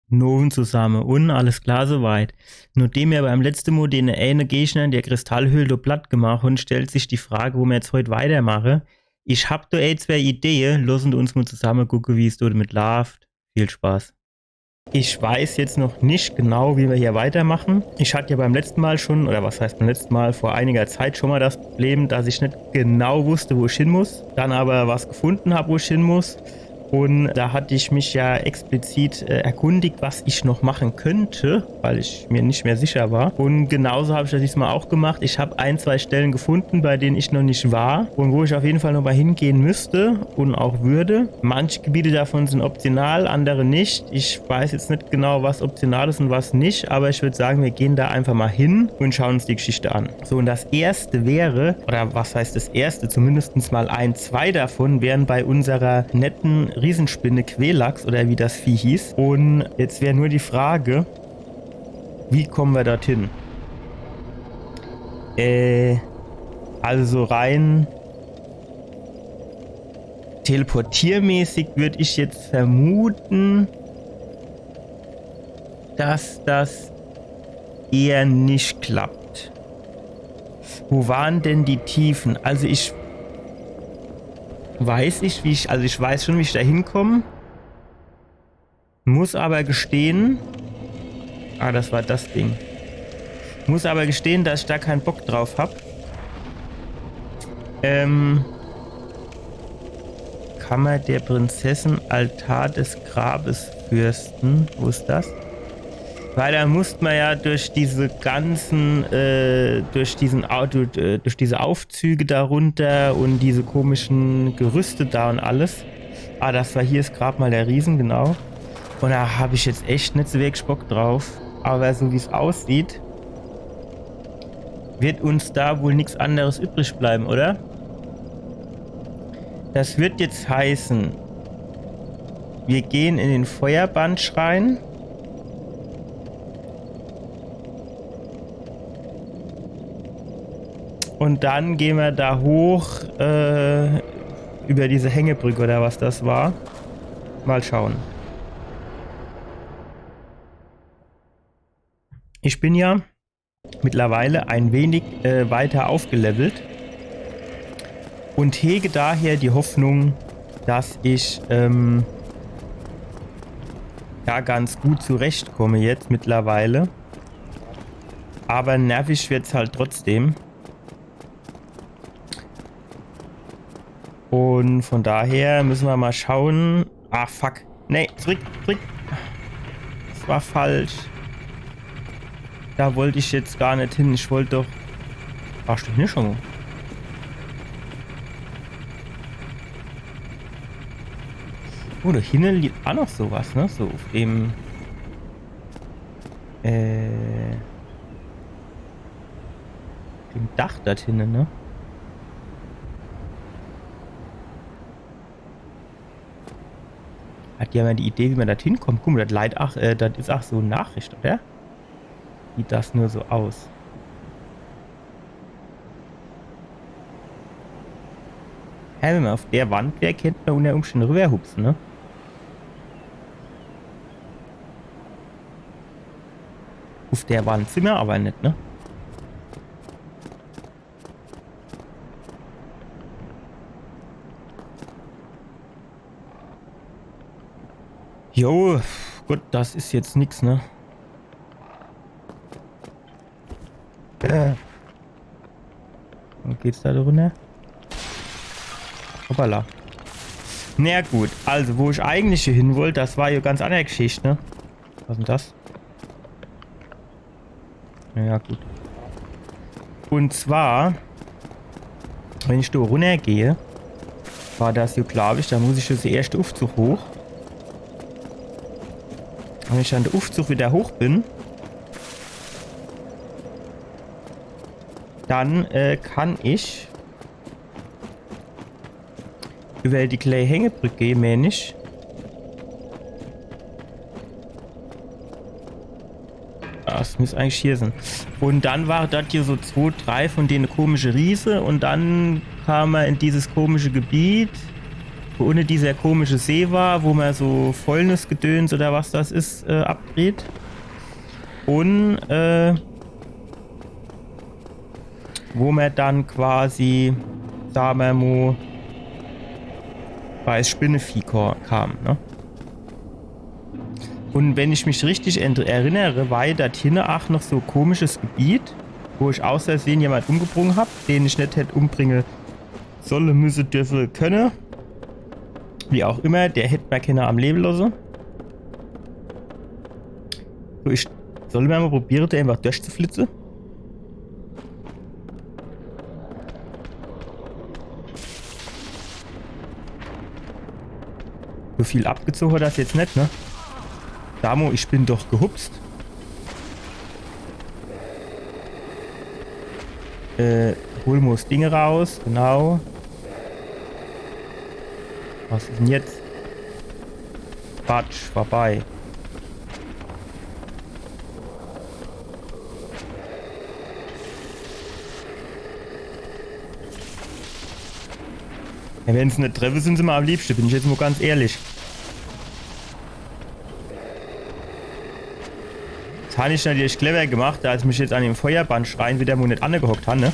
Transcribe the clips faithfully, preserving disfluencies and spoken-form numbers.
Nowend zusamme. Un alles klar soweit. Nodem mer beim letzte Mol dene eene Gegner in der Kristallhöhl do platt gemach hun, stellt sich die Frage, wo mer jetzt heut weitermache. Ich hab do e, zwee Idee. Losse mer uns mol zusamme gucke, wie's do demit laaft. Viel Spaß. Ich weiß jetzt noch nicht genau, wie mer hier weitermache. Ich hatt ja beim letzte Mol schon, oder was heißt beim letzte Mol, vor einiger Zeit schon mol das Problem, dass ich net genau wusste, wo ich hin muss. Dann aber was gefunden hab, wo ich hin muss. Un do hatt ich mich ja explizit äh, erkundigt, was ich noch mache könnt, weil ich mir net mehr sicher war. Un genauso hab ich das diesmol auch gemacht. Ich hab e, zwee Stelle gefunde, bei dene ich noch net war un wo ich auf jeden Fall noch mol hingehe müsst un auch würd. Manche Gebiete davon sin optional, andere net. Ich weiß jetzt net genau, was optional is un was net, aber ich würd sage, mer gehe do einfach mol hin un schaue uns die Geschichte an. So, un das erste wär, oder was heißt das erste, zumindest mol e, zwee davon wäre bei unserer nette Riesespinne Quelaag oder wie das Vieh hieß. Un jetzt wär nur die Frage, wie komme mer dorthin? Äh, also so rein teleportiermäßig würd ich jetzt vermute, dass das eher net klappt. Wo waren denn die Tiefe? Also ich weiß net, wie ich, also ich weiß schon, wie ich do hinkomme. Muss aber gestehe, ah, das war das Ding. Muss aber gestehe, dass ich do kein Bock drauf hab. Ähm, Kammer der Prinzessin, Altar des Grabesfürsten. Wo is das? Weil do musst mer ja durch diese ganze, äh, durch diesen Au-, du-, äh, durch diese Aufzüge do runner un diese komische Gerüste do un alles. Ah, das war hier, is grad mol der Riese, genau. Un do hab ich jetzt echt net so wirklich Bock drauf. Aber so wie's aussieht, wird uns do wohl nix anderes übrig bleibe, oder? Das wird jetzt heiße, mir gehen in den Feuerbandschrein. Un dann gehen mer do hoch, äh, über diese Hängebrücke oder was das war. Mol schaue. Ich bin ja mittlerweile e wenig äh, weiter aufgelevelt un hege daher die Hoffnung, dass ich ähm, do ganz gut zurechtkomme jetzt mittlerweile. Aber nervisch wird's halt trotzdem. Un von daher müsse mer mol schaue. Ah, fuck. Nee, zurück, zurück. Das war falsch. Do wollt ich jetzt gar net hin. Ich wollt doch. Warst du hier schon mol? Oh, do hinne liegt auch noch so was, ne? So auf dem. Äh. Dem Dach dort hinne, ne? Hat jemand die Idee, wie mer dort hinkommt? Guck mol, das Leit, ach, äh, das is ach so e Nachricht, oder? Sieht das nur so aus? Hä, wenn mer auf der Wand wär, kennt mer unter Umständen rüberhupse, ne? Auf der Wand sin mer aber net, ne? Jo, gut, das is jetzt nix, ne? Äh. Wo geht's do drunner? Hoppala. Na ja, gut, also wo ich eigentlich hier hin wollt, das war jo ganz anner Geschicht, ne? Was is denn das? Na ja, gut. Und zwar, wenn ich do runnergeh, war das jo, glaub ich, do muss ich jetzt de erschte Uffzug hoch. Wenn ich dann de Uffzug wieder hoch bin, dann äh, kann ich über die klää Hängebrück geh, mään ich. Ah, das muss eigentlich hier sin. Und dann war das hier so zwo, drei von dene komische Riese und dann kam mer in dieses komische Gebiet. Wo unne dieser komische See war, wo mer so Fäulnisgedöns oder was das is, äh, abkriet. Un, äh, wo mer dann quasi, sa mer mo, bei 's Spinnevieh ko-, kam, ne? Un wenn ich mich richtig ent-, erinnere, war jo dort hinne ach noch so komisches Gebiet, wo ich aus Versehen jemand umgebrung hab, den ich net hätt umbringe solle, müsse, dürfe, könne. Wie auch immer, der hätt mer kenner am Lewe losse. So, ich soll mer mo probiere, do einfach durchzuflitze. So viel abgezoge hat das jetzt net, ne? Sa mo, ich bin doch gehupst. Äh, hol mo 's Ding raus, genau. Was is denn jetzt? Quatsch, vorbei. Ja, wenn se net treffe, sin se mer am liebschte, bin ich jetzt mo ganz ehrlich. Das han ich natürlich clever gemacht, als ich mich jetzt an dem Feuerbandschrein wieder mo net angehockt han, ne?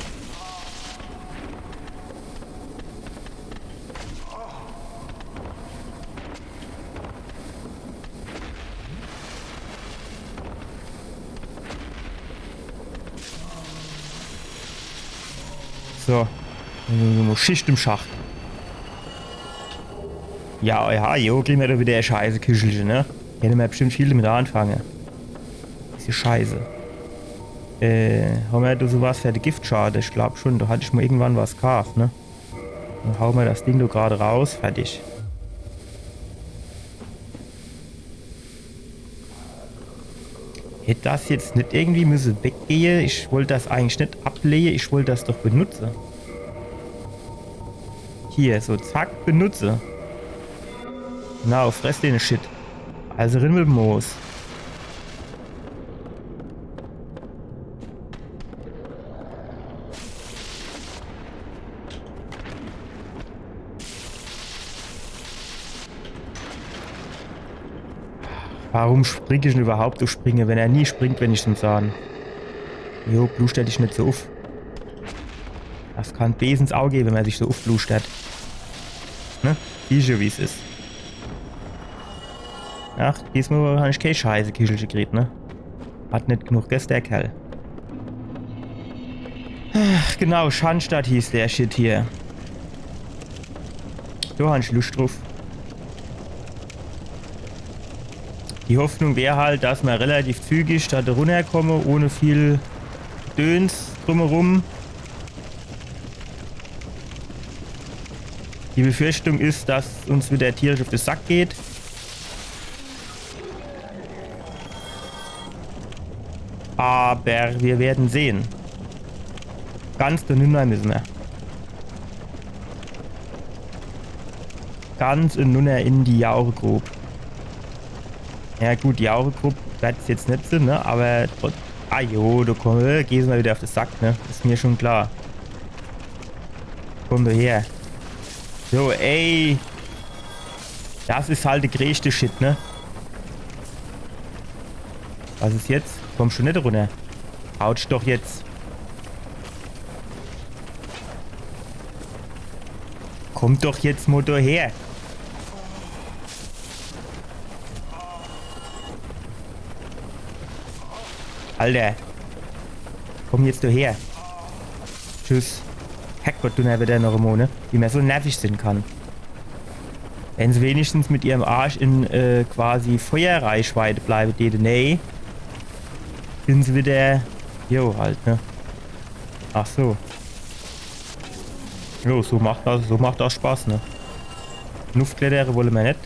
So. Schicht im Schacht. Ja, ja, jo, kriege mer do wieder e Scheiße-Kichelche, ne? Kenne mer bestimmt viel damit anfange. Diese Scheiße. Äh, ha mer do so was für de Giftschade? Ich glaub schon, do hat ich mo irgendwann was gekaaft, ne? Dann hau mer das Ding do grad raus, fertig. Hätt das jetzt net irgendwie müsse weggehe? Ich wollt das eigentlich net ablehe, ich wollt das doch benutze. Hier, so zack, benutze. Genau, fress den Shit. Also rin mit dem Moos. Warum spring ich denn überhaupt uff Springe, wenn er nie springt, wenn ich ihn sah? Jo, bluschter dich net so uff. Das kann bees ins Aug gehe, wenn mer sich so uffbluschtert. Ne? Siehscht jo, wie's is. Ach, diesmal han ich kee Scheiße-Kichelche gekriet, ne? Hat net genug Gäste, der Kerl. Ach, genau, Schandstadt hieß der Shit hier. Do han ich Luscht druff. Die Hoffnung wär halt, dass mer relativ zügig do runnerkomme, ohne viel Döns drumherum. Die Befürchtung is, dass uns wieder tierisch uff de Sack geht. Aber wir werden sehen. Ganz do nunner müsse mer. Ganz nunner in die Jauchegrub. Ja gut, Jauchegrub werd's jetzt net sin, ne? Aber trotz-, ah jo, do komm, äh, gehscht mer wieder uff de Sack, ne? Is mer schon klar. Komm do her. So, ey. Das is halt de greeschte Shit, ne? Was is jetzt? Kommscht du net runner? Hautsch doch jetzt. Komm doch jetzt mo do her. Alter. Komm jetzt do her. Tschüss. Herrgott, Dunnerwedder noch emo, ne? Wie mer so nervig sin kann. Wenn se wenigstens mit ihrem Arsch in, äh, quasi Feuerreichweite bleibe däte, nee. Sin se wieder, jo, halt, ne? Ach so. Jo, so macht das, so macht das Spaß, ne? Luftklettere wolle mer net.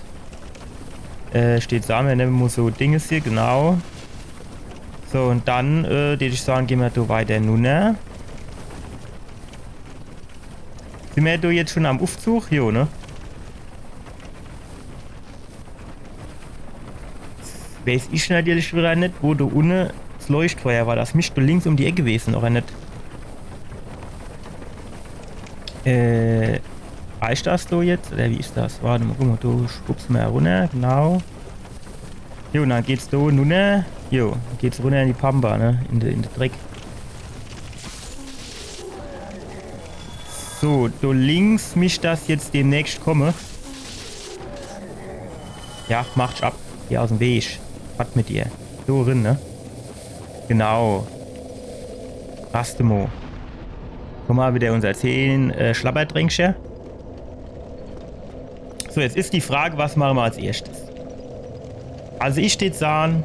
Äh, steht Samen, nemme mer so Dinges hier, genau. So, un dann, äh, dät ich sage, gehn mer do weiter nunner. Sin mer do jetzt schon am Uffzug? Jo, ne? Weeß ich natürlich wieder net, wo do unne 's Leuchtfeuer war. Das misst do links um die Eck gewese, oder net? Äh, Reicht das do jetzt? Oder wie is das? Wart emol, guck emol, do schwuppse mer runner, genau. Jo, un dann geht's do nunner. Jo, geht's runner in die Pampa, ne? In de, in de Dreck. So, do links misst das jetzt demnächst komme. Ja, mach dich ab. Geh aus em Weg. Was mit dir? Do rin, ne? Genau. Passt emol. Guck mol, wieder unser zehn äh, Schlabberdränkche. So, jetzt is die Frage, was mache mer als erschtes? Also ich deet sahn,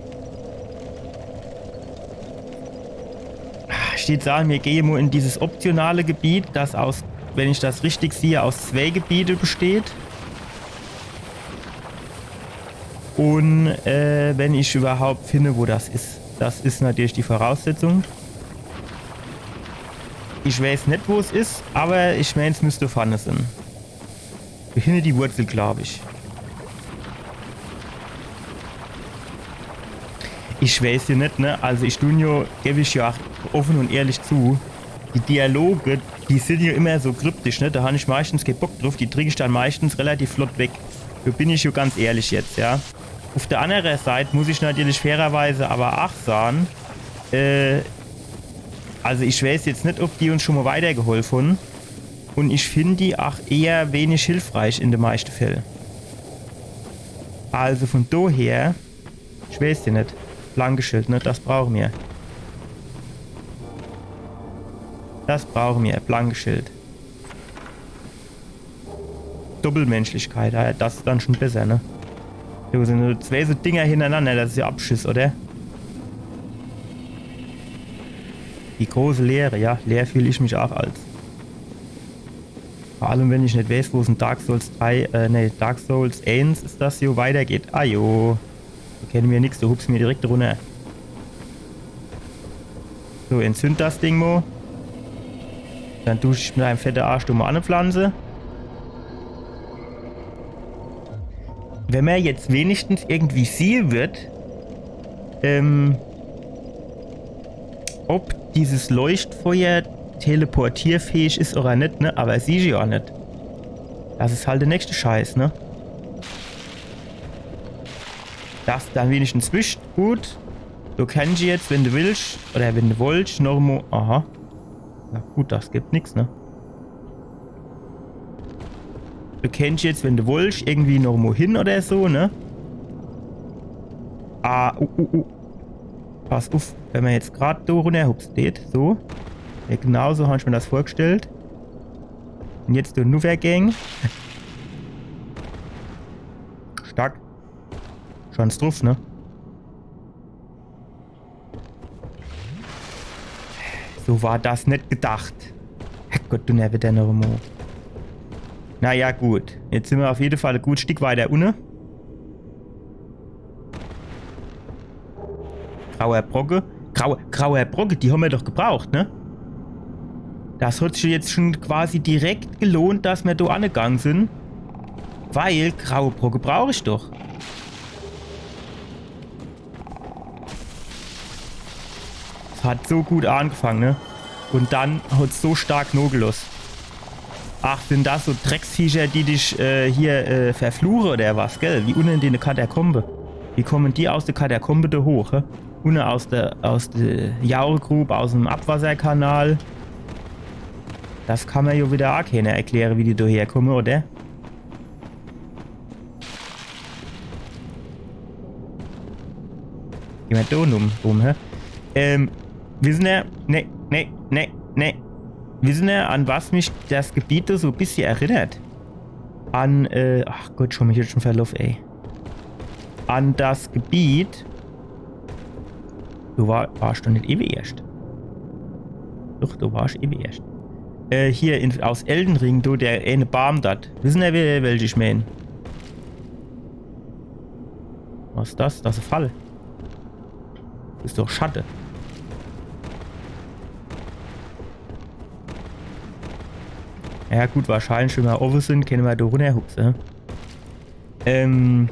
ich deet sahn, mir gehe mol in dieses optionale Gebiet, das aus, wenn ich das richtig sehe, aus zwei Gebiete besteht. Un äh, wenn ich überhaupt finde, wo das is. Das is natürlich die Voraussetzung. Ich weiß net, wo's is, aber ich mein, es müsst vorne sin. Hinner die Wurzel, glaub ich. Ich weiß jo net, ne? Also ich dun jo, geb ich jo ach offen un ehrlich zu, die Dialoge, die sin jo immer so kryptisch, ne? Do han ich meistens kee Bock druf, die drück ich dann meistens relativ flott weg. Do bin ich jo ganz ehrlich jetzt, ja. Uf der annere Seit muss ich natürlich fairerweise aber ach sahn, äh, also ich weiß jetzt net, ob die uns schon mol weitergeholf hun. Un ich find die ach eher wenig hilfreich in de meischte Fäll. Also von do her, ich weiß jo net. Blanke Schild, ne? Das brauche mir. Das brauche mir, blanke Schild. Doppelmenschlichkeit, ja, das is dann schon besser, ne? Do sin nur zwei so Dinger hinnerenanner, das is jo Abschiss, oder? Die große Leere, ja, leer fühl ich mich ach als. Vor allem, wenn ich net weiß, wo's in Dark Souls drei, äh, nee, Dark Souls eins is das jo, weitergeht. Ah jo. Do kenne mir nix, do hupse mir direkt runner. So, entzünd das Ding mol. Dann dusch ich mit deinem fette Arsch do mol anne Pflanze. Wenn mer jetzt wenigstens irgendwie siehe wird, ähm, ob dieses Leuchtfeuer teleportierfähig is oder net, ne? Aber sieh ich jo net. Das is halt de nächste Scheiß, ne? Das dann wenigstens wischt. Gut. Du kannst jetzt, wenn du willst, oder wenn du wollst, noch mo. Aha. Na gut, das gibt nix, ne? Du kannst jetzt, wenn du wollst, irgendwie noch mo hin oder so, ne? Ah, uh, uh, uh. Pass uff, wenn mer jetzt grad do runnerhupst, geht, so. Ja, genau so hab ich mir das vorgestellt. Un jetzt do nuwwergang. Stark. Schon's druff, ne? So war das net gedacht. Herrgott, du nervt der noch mo. Na ja, gut. Jetzt sin mer uff jede Fall e gut Stick weiter unne. Grauer Brocke. Graue, grauer Brocke, die hommer doch gebraucht, ne? Das hat sich jetzt schon quasi direkt gelohnt, dass mer do angegangen sin. Weil graue Brocke brauch ich doch. Es hat so gut angefangen, ne? Un dann hat's so stark nogeloss. Ach, sin das so Drecksviecher, die dich äh, hier äh, verfluche oder was, gell? Wie unne in de Katakombe. Wie kommen die aus de Katakombe do hoch, hä? Unne aus de, aus de Jauchegrub, aus'm Abwasserkanal. Das kann mer jo wieder ach kenner erkläre, wie die do herkomme, oder? Geh mer do rum, rum, hä? Ähm, wissen er, ne, ne, ne, ne. Wissen er, an was mich das Gebiet do so e bissje erinnert? An, äh, ach Gott, schon mich jetzt schon verloff, ey. An das Gebiet. Du war, warst doch net ewe erscht. Doch, du warst ewe erscht. Äh, hier in, aus Elden Ring, du, der eine Baum dort. Wissen er, wel-, welche ich mein? Was is das? Das is e Fall. Is doch Schatte. Ja gut, wahrscheinlich, wenn mer owwe sin, kenne mer do runnerhupse, ne? Ähm,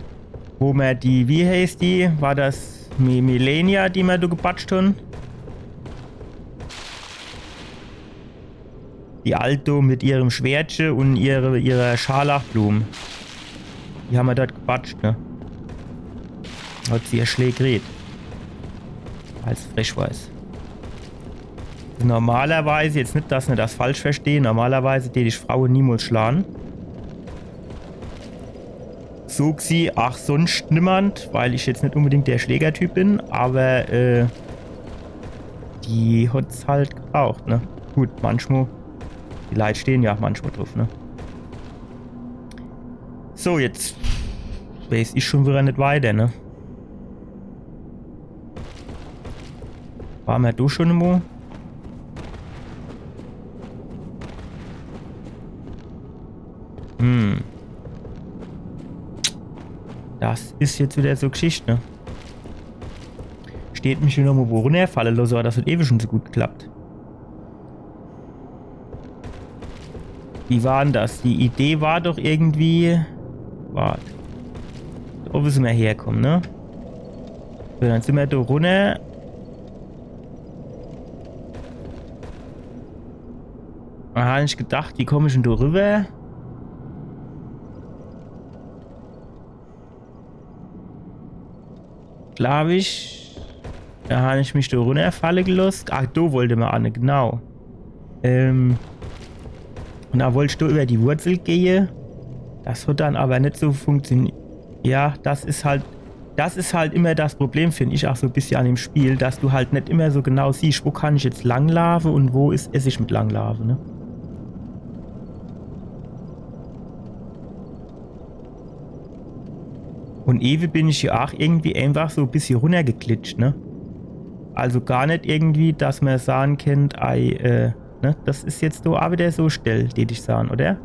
wo mer die, wie heißt die? War das Mi-, Milenia, die mer do gebatscht hun? Die Alt do mit ihrem Schwertche un ihre, ihrer Scharlachblum. Die hammer dort gebatscht, ne? Hat se ihr Schläg kriet. Weil's frech war. Normalerweis, jetzt net, dass ner das falsch verstehn, normalerweis dät ich Fraue niemals schlahn. Sog sie, ach, sonscht niemand, weil ich jetzt net unbedingt der Schlägertyp bin, awwer, äh, die hat's halt gebraucht, ne? Gut, manchmal, die Leit stehn ja ach manchmal druff, ne? So, jetzt wees ich schun widder net weiter, ne? Ware mer do schun emol? Hm. Das is jetzt widder so Gschicht, ne? Dät mich schun noch mol wo runnerfalle losse, awwer das hat ewe schun so gut geklappt. Wie war'n das? Die Idee war doch irgendwie. Wart. Do owwe sin mer herkomme, ne? So, dann sin mer do runner. Do hab ich gedacht, wie komm ich dann do riwwer? Glaab ich. Do hab ich mich do runnerfalle gelosst. Ach, do wollte mer anne, genau. Ähm. Un do wollt ich do iwwer die Wurzel gehe. Das hat dann awwer net so funktioniert. Ja, das is halt, das is halt immer das Problem, find ich, ach so e bissje an dem Spiel, dass du halt net immer so genau siehsch, wo kann ich jetzt langlaafe un wo is Essig mit langlaafe, ne? Un ewe bin ich jo ach irgendwie eenfach so e bissje runnergeglitscht, ne? Also gar net irgendwie, dass mer sahn kennt, ei, äh, ne? Das is jetzt do ach widder so Stell, dät ich sahn, oder?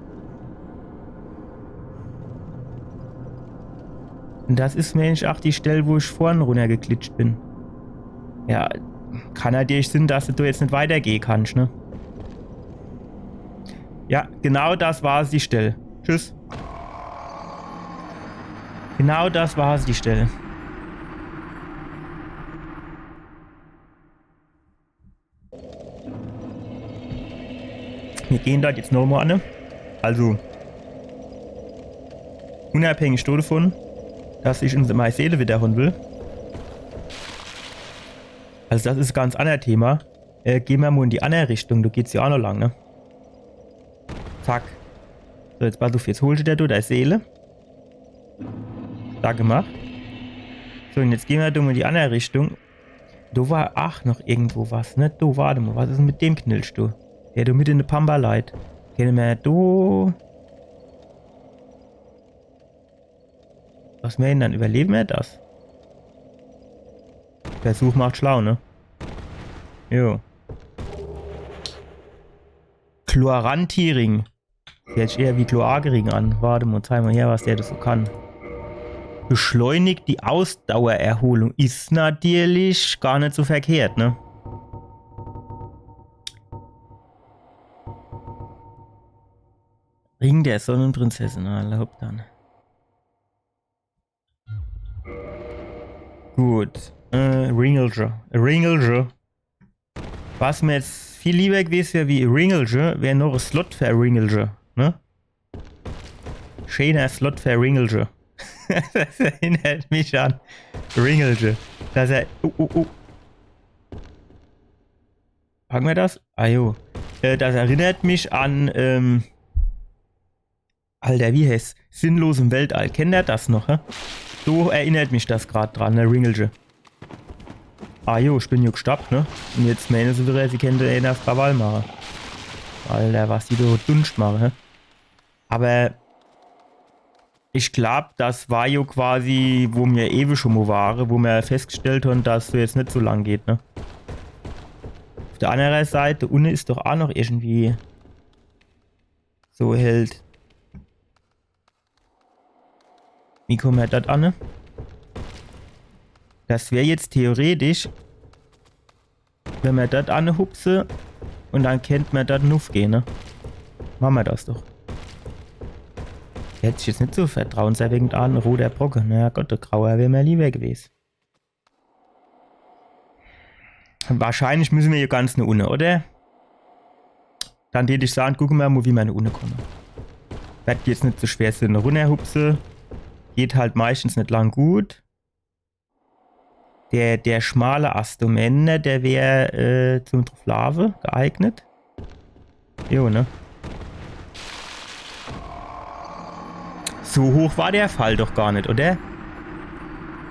Un das is, meen ich, ach die Stell, wo ich vorhin runnergeglitscht bin. Ja, kann nadierlich sinn, dass du do jetzt net weitergehe kannsch, ne? Ja, genau das war die Stell. Tschüss. Genau das war die Stell. Mir gehn dort jetzt nochmol anne. Also, unabhängig dodevun, dass ich uns mei Seele widderholle will. Also, das is e ganz anner Thema. Äh, gehn mer mol in die anner Richtung. Do geht's jo ach noch lang, ne? Zack. So, jetzt pass uff, jetzt holsch der do dei Seele. Stark gemacht. So, un jetzt gehn mer do mol in die anner Richtung. Do war ach noch irgendwo was, ne? Do, wart emol, was is dann mit dem Knilch do? Der do mitte in de Pampa leit. Kenne mer do. Was meener dann? Iwwerlewe mer das? Versuch macht schlau, ne? Jo. Chloranthie-Ring. Hört sich eher wie Kloakering an. Wart emol, zeig mol her, was der do so kann. Beschleunigt die Ausdauererholung. Is nadierlich gar net so verkehrt, ne? Ring der Sonnenprinzessin. Na, hopp dann. Gut. Äh, Ringelche. Ringelche. Was mer jetzt viel liewer gewese wär wie Ringelche, wär noch e Slot fer Ringelche, ne? Scheener Slot fer Ringelche. Das erinnert mich an Ringelche. Dass er. Uh, uh, uh. Packe mer das? Ah jo. Äh, das erinnert mich an, ähm, Alter, wie heißt's? Sinnlos im Weltall. Kennt er das noch, hä? So erinnert mich das grad dran, ne, Ringelche. Ah jo, ich bin jo gestorb, ne? Un jetzt meene se widder, se kennte eener uff Krawall mache. Alter, was die do Dunscht mache, hä? Awwer ich glaab, das war jo quasi, wo mer ewe schun mol ware, wo mer feschtgestellt hon, dass es jetzt net so lang geht, ne? Uff de anner Seit, do unne is doch ach noch irgendwie so Held. Wie komme mer dort anne? Das wär jetzt theoretisch, wenn mer dort anne hupse un dann kennt mer dort nuffgehe, ne? Mache mer das doch. Hört sich jetzt net so vertrauenserweckend an, roter Brocke. Na ja, Gott, de grauer wär mer liewer gewese. Wahrscheinlich müsse mer jo ganz no unne, oder? Dann tät ich saan, gucke mer mo, wie mer no unne komme. Werd jetzt net so schwer sin. Runnerhupse. Geht halt meistens net lang gut. Der, der schmale Ast, meener, der wär, äh, zum Drufflaafe geeignet? Jo, ne? So hoch war der Fall doch gar net, oder?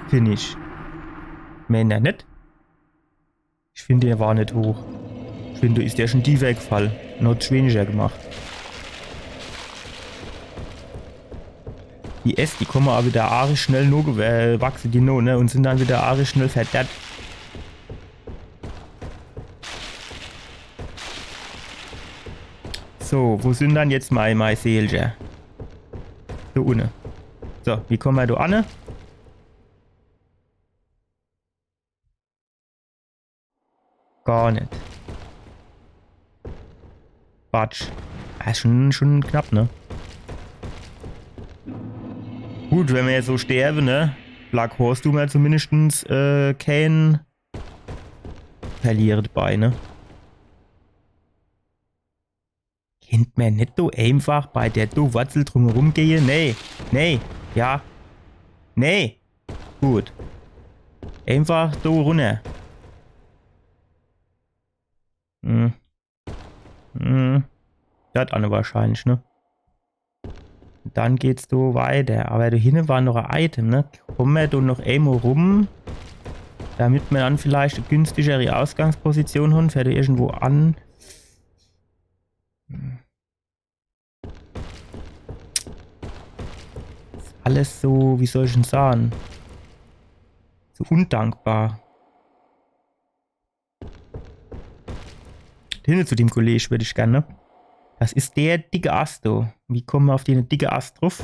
Find ich. Meener net? Ich find, der war net hoch. Ich find, do is der schun tiefer gefall. Un hot's weniger gemacht. Die Äst, die komme awwer widder arisch schnell no, äh, wachse die no, ne? Un sin dann widder arisch schnell verderrt. So, wo sin dann jetzt mei, mei Seelcher? Do unne. So, wie komme mer do anne? Gar net. Quatsch. Ja, is schun, schun knapp, ne? Gut, wenn mer jetzt so sterwe, ne? Black Horse du mer zumindeschtens, äh, kän verliere debei, ne? Kennt mer net do eenfach bei der do Wurzel drumherum gehe? Nee, nee, ja. Nee. Gut. Eenfach do runner. Hm. Hm. Das anne wahrscheinlich, ne? Dann geht's do weiter. Awwer do hinne war noch e Item, ne? Komme mer do noch emol rum, damit mer dann vielleicht e günstigere Ausgangsposition hon, fer do irgendwo an. Hm. Is alles so, wie soll ich'n saan? So undankbar. Hinne zu dem Kolleg würd ich gern, ne? Das is der dicke Ast do. Wie komme mer uff den dicke Ast druff?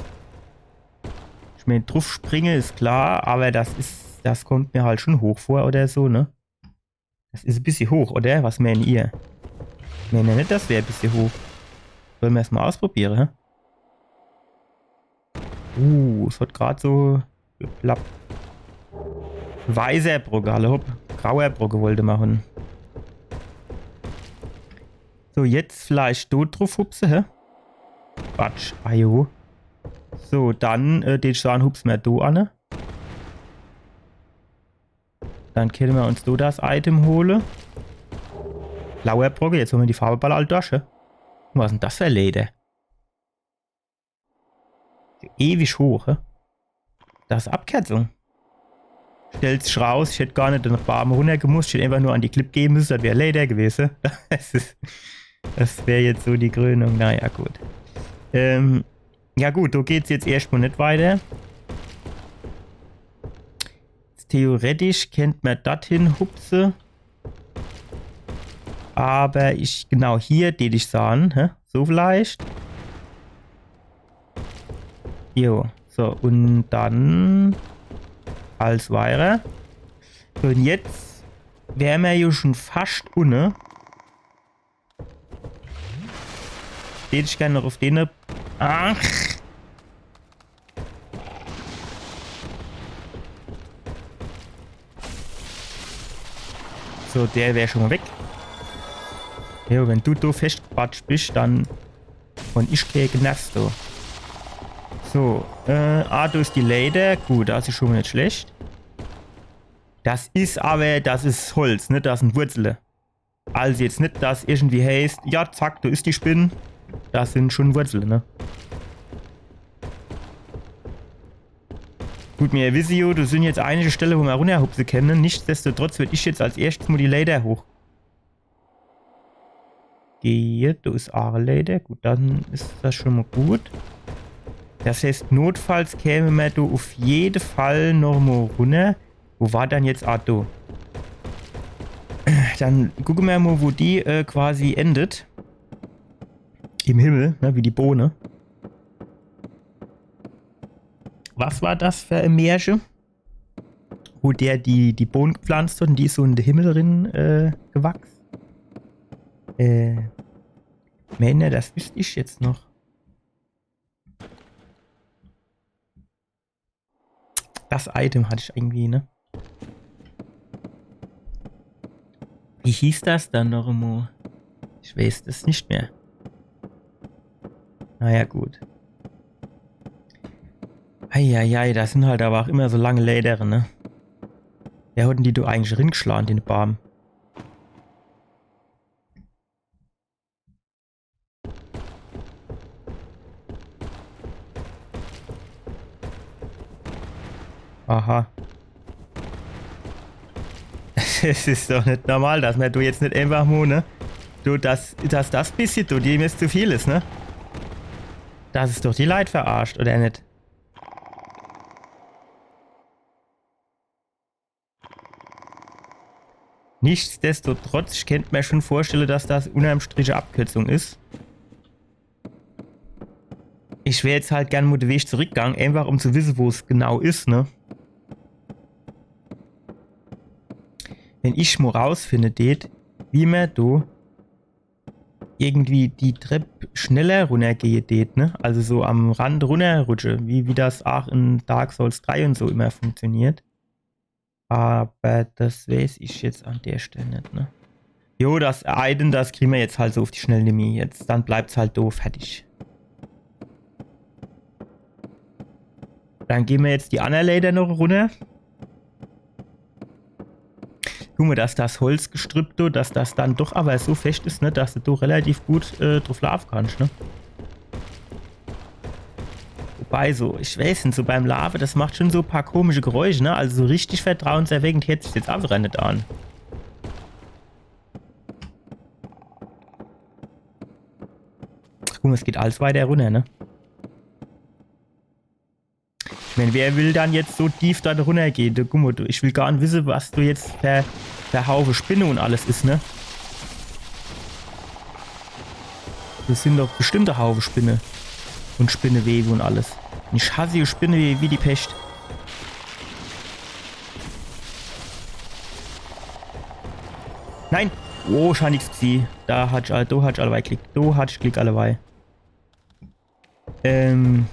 Ich meen, druff springe is klar, awwer das is, das kommt mer halt schun hoch vor oder so, ne? Das is e bissje hoch, oder? Was meenen ihr? Meenen ihr net, das wär e bissje hoch? Solle mer's mol ausprobiere, hä? Uh, es hat grad so geklappt. Weißer Brocke, alla hopp. Grauer Brocke wollt mer mache. So, jetzt vielleicht do druff hupse, hä? Quatsch, ajo. So, dann, äh, den Schaden hupse mer do anne. Dann kenne mer uns do das Item hole. Blauer Brocke, jetzt hon mer die Farbe ball all dorch, hä? Was is'n das fer Leder? Ewig hoch, hä? Das is Abkerzung. Stellt sich raus, ich hätt gar net den Baam runner gemusst, ich hätt eenfach nur an die Klipp gehe müsse, das wär Leder gewese. Das is, das wär jetzt so die Krönung. Naja, gut. Ähm, ja gut, do geht's jetzt erscht mol net weiter. Theoretisch kennt mer dorthin hupse. Awwer ich, genau, hier, den ich sahn, hä? So vielleicht. Jo, so, un dann als weiter. So, un jetzt wär mer jo schun fascht unne. Den ich gern noch uff den. Ach. So, der wär schun mol weg. Jo, wenn du do feschtgequatscht bisch, dann, un ich geh genau do. So, äh, ah, do is die Leder. Gut, das is schun mol net schlecht. Das is awwer, das is Holz, ne? Das sin Wurzele. Also jetzt net, dass irgendwie heißt, ja, zack, do is die Spinn. Das sin schun Wurzele, ne? Gut, mir wisse jo, do sin jetzt einige Stelle, wo mer runnerhupse kenne. Nichtsdestotrotz würd ich jetzt als erschtes mol die Leder hoch gehe. Do is aa e Leder. Gut, dann is das schun mol gut. Das heißt, notfalls käme mer do uff jede Fall noch mol runner. Wo war dann jetzt Arto? Dann gucke mer mol, wo die, äh, quasi endet. Im Himmel, ne, wie die Bohne. Was war das fer e Märche? Wo der die, die Bohne gepflanzt hat un die is so in de Himmel rin, äh, gewachs. Äh, Männer, das wüsst ich jetzt noch. Das Item hatt ich irgendwie, ne? Wie hieß das dann noch emol? Ich weiß das net mehr. Na ja, gut. Eieiei, das sin halt awwer ach immer so lange Lädere, ne? Wer hot dann die do eigentlich ringeschlage, in de Baam? Aha. Es is doch net normal, dass mer do jetzt net eenfach mo, ne? Du, dass, dass das bissje do, die mir zu viel is, ne? Das is doch die Leit verarscht, oder net? Nichtsdestotrotz, ich kennt mer schon vorstelle, dass das unnerm Strich e Abkürzung is. Ich wär jetzt halt gern mo de Weg zurückgang, eenfach um zu wisse, wo's genau is, ne? Wenn ich mo rausfinde deet, wie mer do irgendwie die Trepp schneller runnergehe deet, ne? Also so am Rand runnerrutsche, wie, wie das ach in Dark Souls drei un so immer funktioniert. Awwer das weeß ich jetzt an der Stell net, ne? Jo, das Item, das krie mer jetzt halt so uf die Schnell nimmi. Jetzt, dann bleibt's halt do, fertig. Dann geh mer jetzt die anner Läder noch runner. Guck mo, dass das Holzgestrüpp do, dass das dann doch awwer so fescht is, ne, dass de do relativ gut, äh, druf laafe kannsch, ne? Wobei, so, ich weeß net, so beim Laafe, das macht schon so e paar komische Geräusche, ne? Also so richtig vertrauenserweckend heert sich's jetzt awwer net an. Guck mo, es geht alles weiter runner, ne? Ich mein, wer will dann jetzt so tief do runnergehe? Du, guck mo, du, ich will gar net wisse, was do jetzt fer, fer Haufe Spinne un alles is, ne? Das sin doch bestimmt e Haufe Spinne. Un Spinnewebe un alles. Un ich hasse jo Spinnewebe wie die Pescht. Nein! Oh, ich hab nix gesieh. Do hat ich all, do hat ich allewei Glick. Do hat ich Glick allewei. Ähm.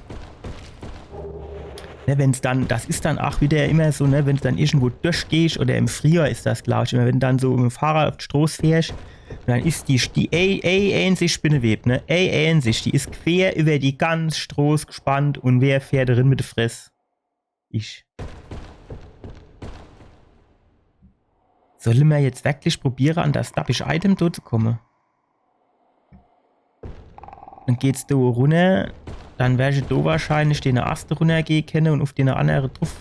Ne, wenn's dann, das is dann ach wieder immer so, ne, wenn's dann irgendwo durchgehsch oder im Frühjohr is das, glaab ich, immer, wenn dann so im Fahrrad uf die Stroß fährsch, un dann is die, die, ey, ey, einzig Spinneweb, ne, ey, einzig, die is quer über die ganz Stroß gespannt un wer fährt rin mit de Fress? Ich. Solle mer jetzt werklich probiere, an das dabbische Item do zu komme? Dann geht's do runner. Dann wersch do wahrscheinlich dene Ast runnergehe kenne un uf dene annere druf.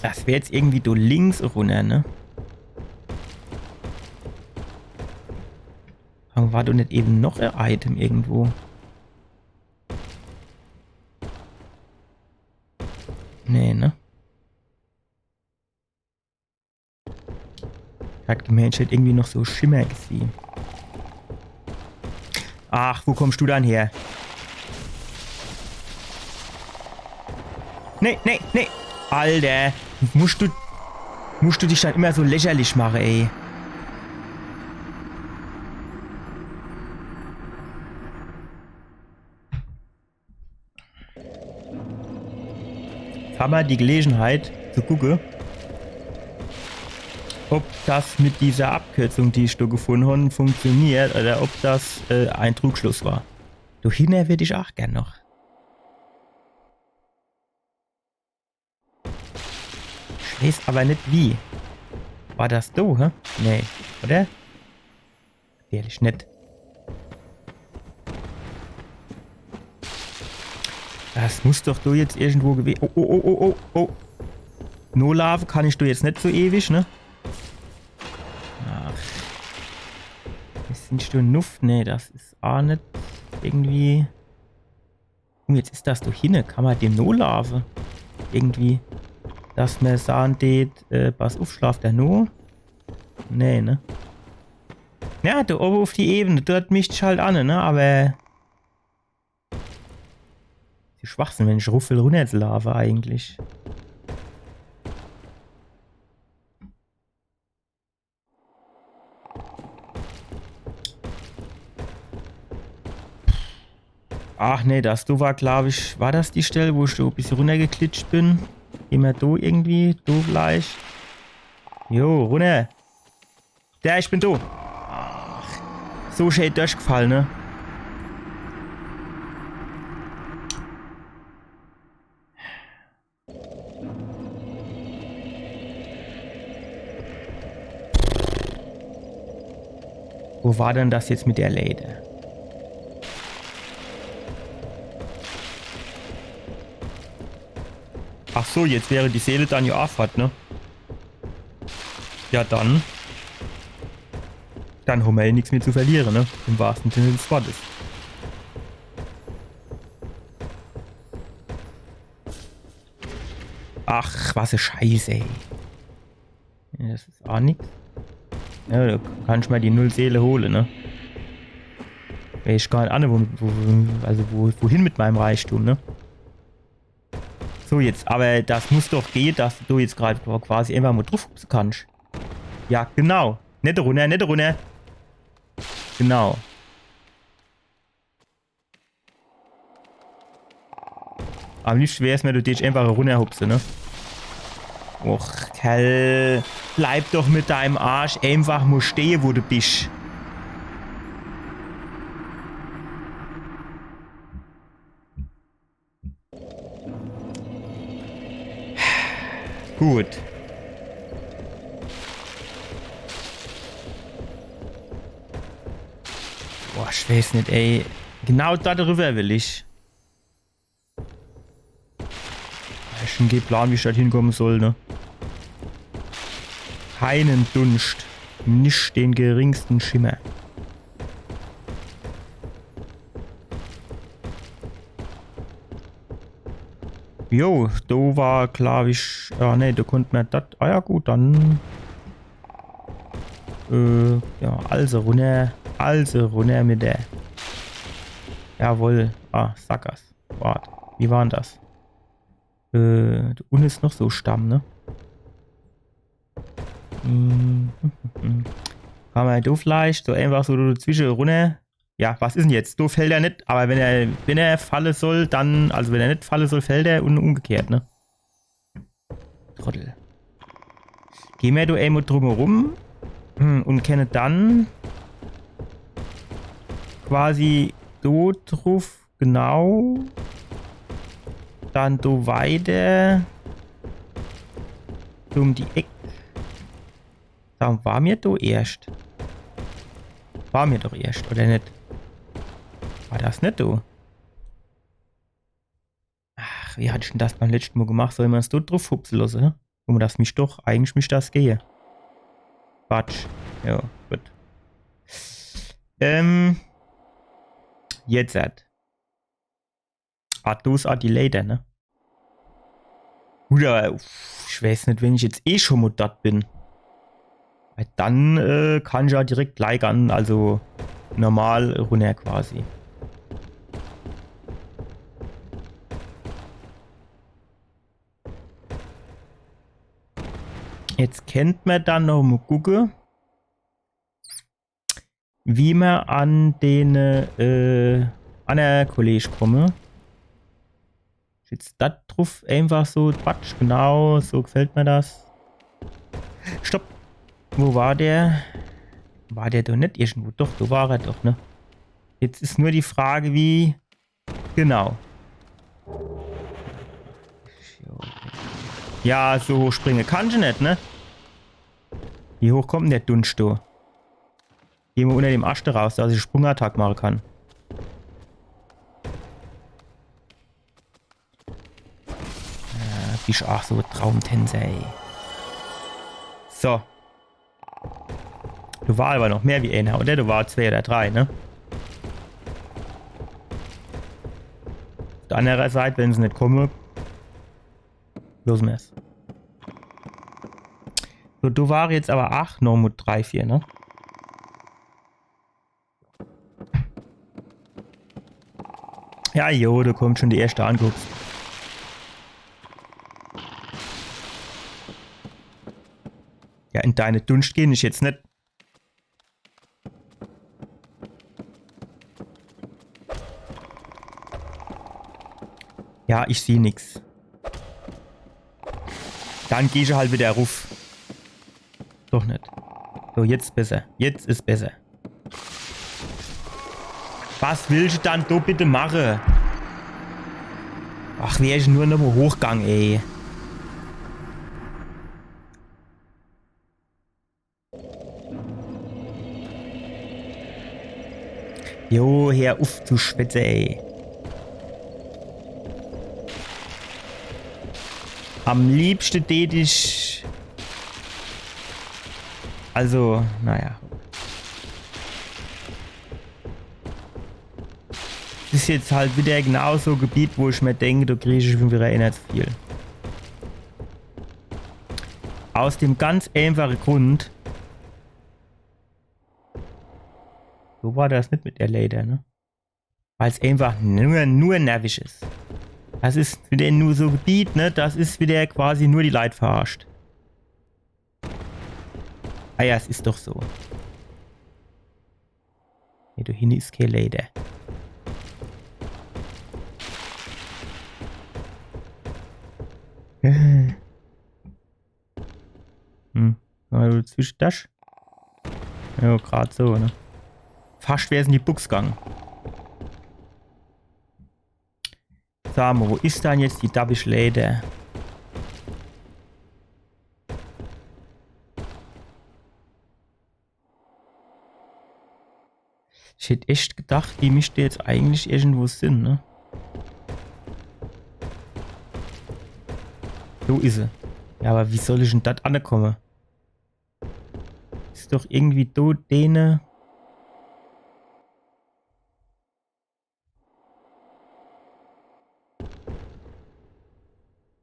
Das wär jetzt irgendwie do links runner, ne? Awwer war do net ewe noch e Item irgendwo? Nee, ne? Hat gemeent, ich hätt irgendwie noch so Schimmer gesieh. Ach, wo kommsch du dann her? Nee, nee, nee. Alter, musch du, musch du dich dann immer so lächerlich mache, ey. Jetzt hammer die Gelegenheit zu gucke, ob das mit dieser Abkürzung, die ich do gefunne hon, funktioniert oder ob das, äh, e Trugschluss war. Do hinner würd ich ach gern noch. Ich weeß awwer net wie. War das do, hä? Nee, oder? Ehrlich net. Das muss doch do jetzt irgendwo gewese. Oh, oh, oh, oh, oh, oh. No laafe kann ich do jetzt net so ewig, ne? Ach. Is net do nuff? Nee, das is ach net irgendwie. Un jetzt is das do hinne. Kammer dem no laafe? Irgendwie. Dass mer sahn deet, äh, pass uff, schlaaft der no? Nee, ne? Ja, do owwe uff die Ebene, dort misst ich halt anne, ne? Awwer die Schwachsinn, wenn ich ruffel runner zu laafe eigentlich. Ach nee, das do war, glaab ich, war das die Stell, wo ich so e bissje runnergeglitscht bin? Immer do irgendwie, do gleich. Jo, runner. Ja, ich bin do. So schee durchgefall, ne? Wo war denn das jetzt mit der Leiter? Ach so, jetzt wäre die Seele dann ja aa fort, ne? Ja, dann. Dann hommer ja nix mehr zu verliere, ne? Im wahrsten Sinne des Wortes. Ach, was e Scheiß, ey. Ja, das is aa nix. Ja, du kannsch mol die null Seele hole, ne? Weeß gar net, wo, wo, wo, also wo, wohin mit meinem Reichtum, ne? So, jetzt, aber das muss doch gehe, dass du jetzt grad quasi einfach mol druffhupse kannsch. Ja, genau. Net runner, net runner. Genau. Am liebschte wär's mir, du deetsch einfach runnerhupse, ne? Och, Kerl, bleib doch mit deinem Arsch einfach mol stehe, wo du bisch. Gut. Boah, ich weeß net, ey. Genau do driwwer will ich. Hab ich schun kee Plan, wie ich dort hinkomme soll, ne? Keinen Dunscht. Net den geringsten Schimmer. Jo, do war, glaab ich, ah, nee, do konnt mer dat, ah ja, gut, dann, äh, ja, also runner, also runner mit der. Jawohl, ah, Sackgass. Wart, wie war dann das? Äh, do unne is noch so Stamm, ne? Hm, hm, hm, hm. Kann mer do vielleicht so einfach so dezwische runner? Ja, was is dann jetzt? Do fallt er net, aber wenn er, wenn er falle soll, dann, also wenn er net falle soll, fallt er un umgekehrt, ne? Trottel. Geh mer do emol drumherum, hm, un kenne dann quasi do druff, genau. Dann do weiter. So um die Eck. Do war mer do erscht. War mer doch erscht, oder net? War das net do? Ach, wie hat ich dann das beim letschte Mol gemacht? Soll mer's do druff hupse losse, hä? Guck mol, das misst doch, eigentlich misst das gehe. Quatsch. Jo, gut. Ähm. Jetzt hat. Ah, do is ah die Leiter, ne? Gut, aber uff, ich weeß net, wenn ich jetzt eh schun mol dort bin. Weil dann, äh, kann ich jo direkt gleich an, also normal runner quasi. Jetzt kennt mer dann noch mol gucke, wie mer an den, äh, an de Kollege komme. Jetzt do druff einfach so, patsch, genau, so gefällt mer das. Stopp. Wo war der? War der doch net irgendwo? Doch, do war er doch, ne? Jetzt is nur die Frage, wie. Genau. Ja, so hoch springe kann ich net, ne? Wie hoch kommt dann der Dunscht do? Geh mol unner dem Ascht raus, dass ich Sprungattack mache kann. Ja, bisch aach so Traumtänzer, ey. So. Do war aber noch mehr wie ener, oder? Do war zwee oder drei, ne? Uff der anner Seit, wenn se net komme, losse mer's. So, do war jetzt aber aach noch mol drei, vier, ne? Ja, jo, do kommt schun die erschte angehupst. Ja, in deine Dunscht geh ich jetzt net. Ja, ich sieh nix. Dann geh ich halt wieder ruff. Doch net. So, jetzt is besser. Jetzt is besser. Was willsch dann do bitte mache? Ach, wär ich nur nochmo hochgang, ey. Jo, hör uff zu schwätze, ey. Am liebschte tät ich, also, naja. Is jetzt halt wieder genau so e Gebiet, wo ich mir denk, do krieg ich schon wieder ener zu viel. Aus dem ganz einfache Grund. So war das net mit der Leiter, ne? Weil's einfach nur, nur nervisch is. Das is wieder nur so e Gebiet, ne? Das is wieder quasi nur die Leit verarscht. Ah ja, es is doch so. Nee, do hinne is kee Leiter. Hm. Mal zwischendurch. Ja, grad so, ne? Fascht wär's in die Bux gang. Sa mo, wo is dann jetzt die dabbisch Leiter? Ich hätt echt gedacht, die misst jetzt eigentlich irgendwo sin, ne? Do is se. Ja, aber wie soll ich denn dat ankomme? Is doch irgendwie do dene.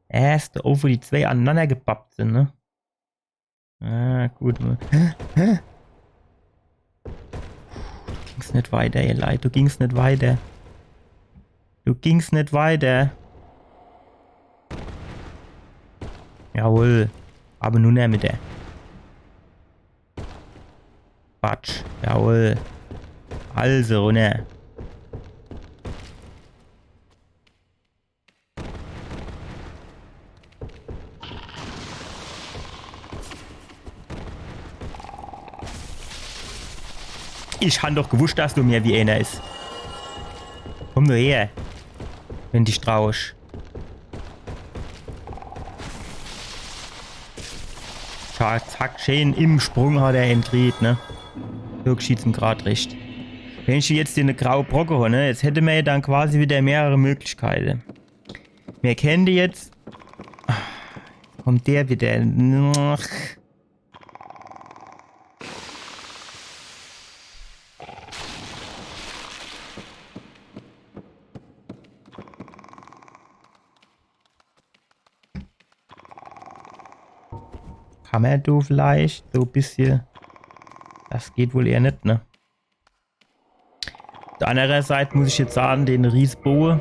Erst, wo die zwee anenanner gebappt sin, ne? Ah, gut. Hä? Hä? Du gingst net weiter, ihr Leit. Du gingst net weiter. Du gingst net weiter. Jawohl. Aber nun her mit der. Quatsch. Jawohl. Also, runner. Ich han doch gewusst, dass do mehr wie ener is. Komm nur her, wenn dich trausch. Zack, zack, schön im Sprung hat er en kriet, ne? So geschieht's em grad recht. Wenn ich jetzt den graue Brocke hon, ne? Jetzt hätte mer ja dann quasi wieder mehrere Möglichkeite. Mer kennte jetzt. Kommt der wieder. Ach. Kammer do vielleicht so e bissje. Das geht wohl eher net, ne? Uff der annere Seit muss ich jetzt sage, den Riesboe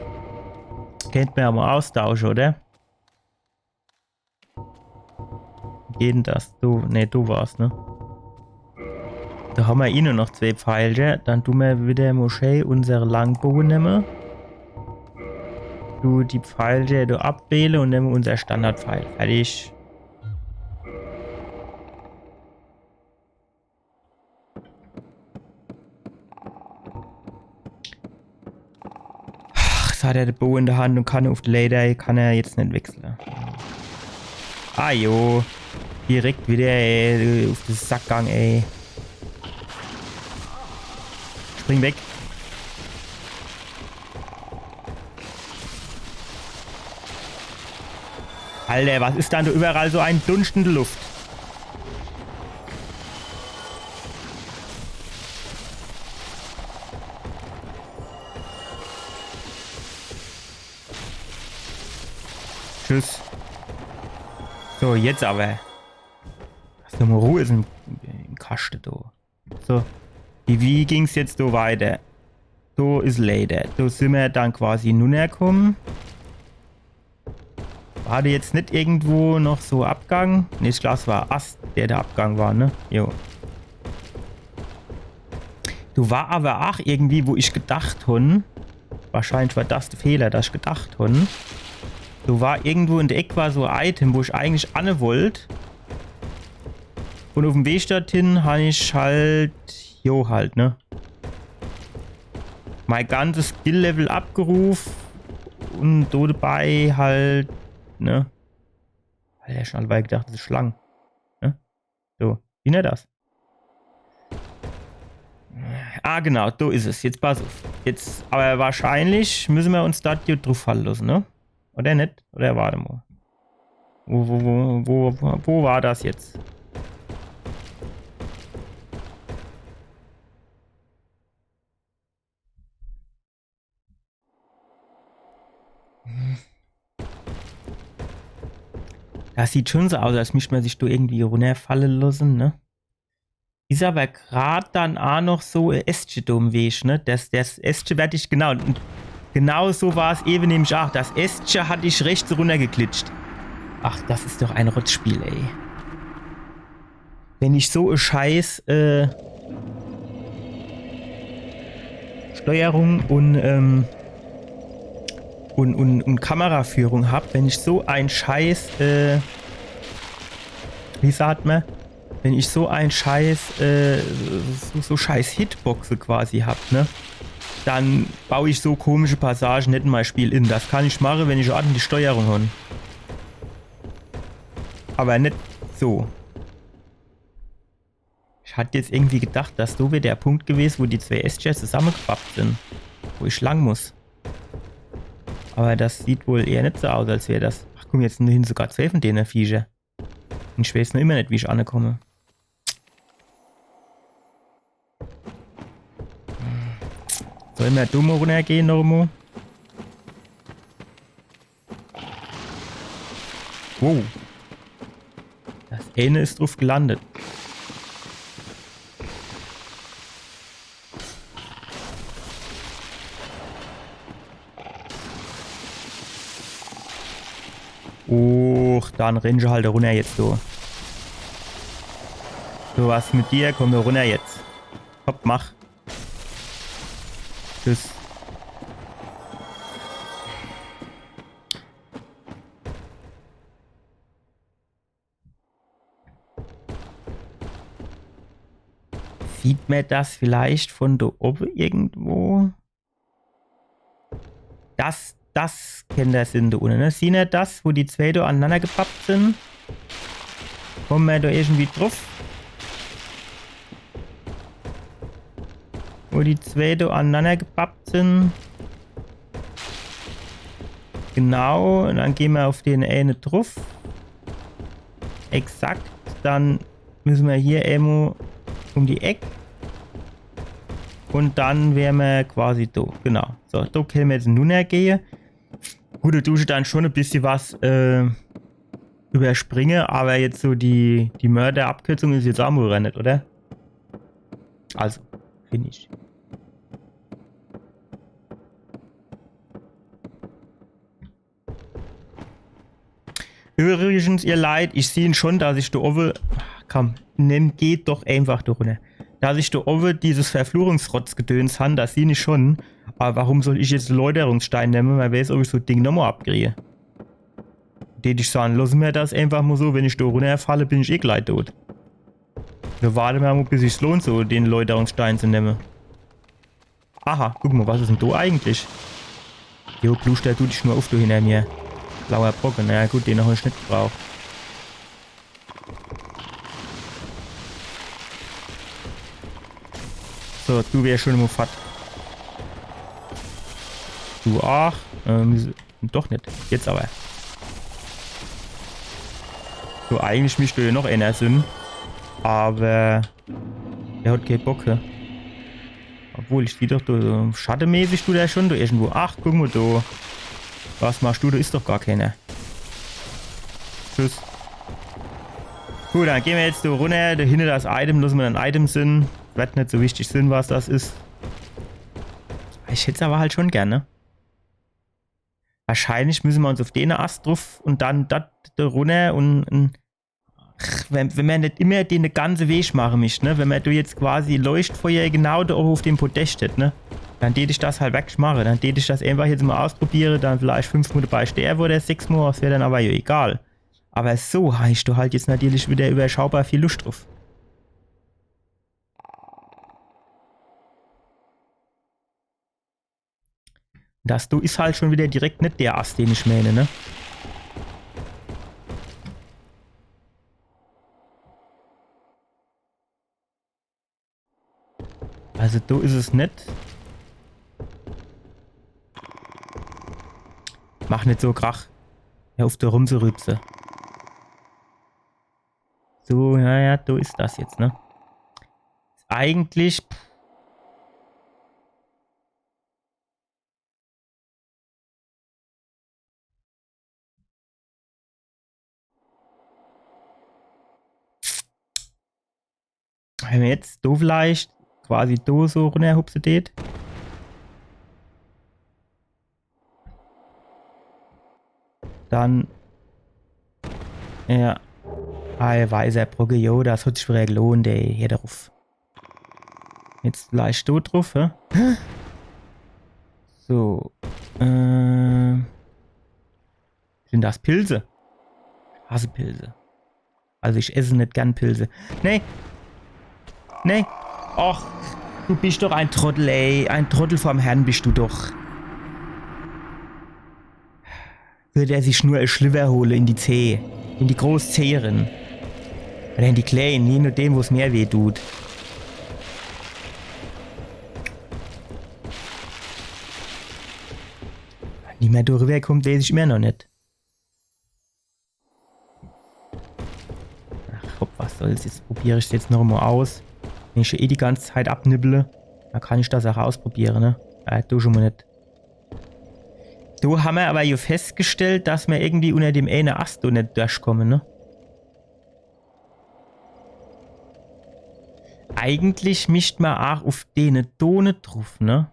kennt mer ja mo austausche, oder? Geht denn das? Do, ne, do war's, ne? Do hammer eh nur noch zwee Pfeilcher. Dann du mer wieder mo schee unsere Langboe nemme. Du die Pfeilcher do abwähle und nemme unser Standardpfeil. Fertig. Ach, jetzt hat er de Boe in der Hand und kann uff de Leiter, kann er jetzt net wechsle. Ah jo. Direkt wieder, ey, uff de Sack gang, ey. Spring weg. Alter, was is dann do überall so en Dunscht in de Luft? Tschüss. So, jetzt aber. Lass doch mo Ruhe in, in Kaschte, do. So. Wie, wie ging's jetzt do weiter? Do is Leiter. Do simmer dann quasi nunnerkomme. War do jetzt net irgendwo noch so Abgang? Ne, ich glaub, es war Ast, der de Abgang war, ne? Jo. Do war aber ach irgendwie, wo ich gedacht hon, wahrscheinlich war das de Fehler, dass ich gedacht hon, do war irgendwo in der Eck war so e Item, wo ich eigentlich anne wollt. Und uff em Weg dorthin han ich halt, jo, halt, ne? Mei ganzes Skill-Level abgeruf un do debei halt, ne? Alter, schon alleweil gedacht, das is Schlang. Ne? So, wie nennt das? Ah, genau, do is es. Jetzt pass uff. Jetzt, awwer wahrscheinlich müsse mer uns do do druff falle losse, ne? Oder net? Oder wart emol. Wo, wo, wo, wo, wo, wo war das jetzt? Das sieht schon so aus, als misst mer sich do irgendwie runnerfalle losse, ne? Is awwer grad dann aa noch so e Ästche do im Weg, ne? Das, das Ästche werd ich, genau, un genau so war's ewe nämlich aa. Das Ästche hatt ich rechts runnergeglitscht. Ach, das is doch e Rotzspiel, ey. Wenn ich so e scheiß, äh, Steuerung un, ähm, un, un, un Kameraführung hab, wenn ich so e scheiß, äh, wie sagt mer, wenn ich so e scheiß, äh, so, so scheiß Hitboxe quasi hab, ne, dann bau ich so komische Passage net in mei Spiel in. Das kann ich mache, wenn ich ordentlich Steuerung hon. Awwer net so. Ich hatt jetzt irgendwie gedacht, das do wär der Punkt gewes, wo die zwee Ästcher zusammegepappt sin. Wo ich lang muss. Awwer das sieht wohl eher net so aus, als wär das. Ach komm, jetzt sin do hinne sogar zwee vun dene Viecher. Un ich weeß noch immer net, wie ich anekomme. Solle mer do mol runnergehe noch emol? Wow. Das eene is druff gelandet. Uch, dann renn halt runner jetzt, du. So, was mit dir? Komm do runner jetzt. Hopp, mach. Tschüss. Sieht mer das vielleicht vun do owwe irgendwo? Das, das kennt das sin do unne, ne? Siehn er das, wo die zwee do anenanner gepappt sin? Komme mer do irgendwie druff? Wo die zwee do anenanner gepappt sin. Genau, un dann gehn mer uff den eene druff. Exakt, dann müsse mer hier emol um die Eck. Un dann wär mer quasi do. Genau. So, do kenne mer jetzt nunner gehe. Gut, do dun ich dann schon e bissje was, äh, überspringe, awwer jetzt so die, die Mörderabkürzung is jetzt aa mol net, oder? Also, find ich. Übrigens, ihr Leit, ich siehn schon, dass ich do owwe, komm, nemm, geht doch einfach do runner. Dass ich do owwe dieses Verfluchungsrotzgedöns han, das siehn ich schon. Awwer warum soll ich jetzt de Läuterungsstein nemme? Wer weeß, ob ich so e Ding nochmol abkrie. Tät ich saan, losse mer das einfach mol so, wenn ich do runnerfalle, bin ich eh glei dot. Do warte mer mol, bis sich's lohnt, so den Läuterungsstein zu nemme. Aha, guck mol, was is dann do eigentlich? Jo, pluschter du dich nur uff, du hinner mir. Blauer Brocke, na ja, gut, den hab ich net gebraucht. So, du wärsch schon mol fort. Du aach. Ähm, doch net. Jetzt awwer. So, eigentlich misst do jo noch eener sin. Awwer der hat kee Bock, hä? Obwohl, ich sieh doch, do, so schattemäßig dut der schon do irgendwo. Ach, guck mol do. Was machsch du? Do is doch gar keener. Tschüss. Gut, dann gehn mer jetzt do runner. Do hinne das Item, losse mer dann Item sin. Werd net so wichtig sin, was das is. Ich hätt's awwer halt schon gern, ne? Wahrscheinlich müsse mer uns uff dene Ast druff un dann do runner un, un ach, wenn, wenn mer net immer dene ganze Weg mache misst, ne? Wenn mer do jetzt quasi Leuchtfeuer genau do owwe uff dem Podest hätt, ne? Dann tät ich das halt wirklich mache. Dann tät ich das einfach jetzt mol ausprobiere, dann vielleicht fünf Mol debei sterwe oder sechs Mol, das wär dann awwer jo egal. Awwer so hab ich do halt jetzt natürlich widder überschaubar viel Luscht druff. Das do is halt schon wieder direkt net der Ast, den ich mään, ne? Also do is es net. Mach net so Krach. Hör uff, do rumzurübse. So, ja, ja, do is das jetzt, ne? Eigentlich. Wenn mer jetzt do vielleicht quasi do so runnerhupse deet. Dann. Ja. Ei, weißer Brocke, jo, das hat sich wieder gelohnt, ey. Hier druff. Jetzt leicht do druff, hä? So. Äh, sind das Pilze? Ich hasse Pilze. Also ich esse net gern Pilze. Nee. Nee. Och, du bist doch ein Trottel, ey. Ein Trottel vorm Herrn bist du doch. Würd er sich nur e Schliwwer hole in die Zeh. In die groß Zeh rin. Oder in die kleen, je nodem, wo's mehr weh tut. Wie mer do riwwer kommt, weeß ich immer noch net. Ach, hopp, was soll's, jetzt probier ich's jetzt noch mo aus. Wenn ich eh die ganze Zeit abnibbel, dann kann ich das auch ausprobiere, ne? Äh, do schon mo net. Do hammer aber jo festgestellt, dass mer irgendwie unner dem eene Ast do net durchkomme, ne? Eigentlich mischt mer auch uff dene do net druff, ne?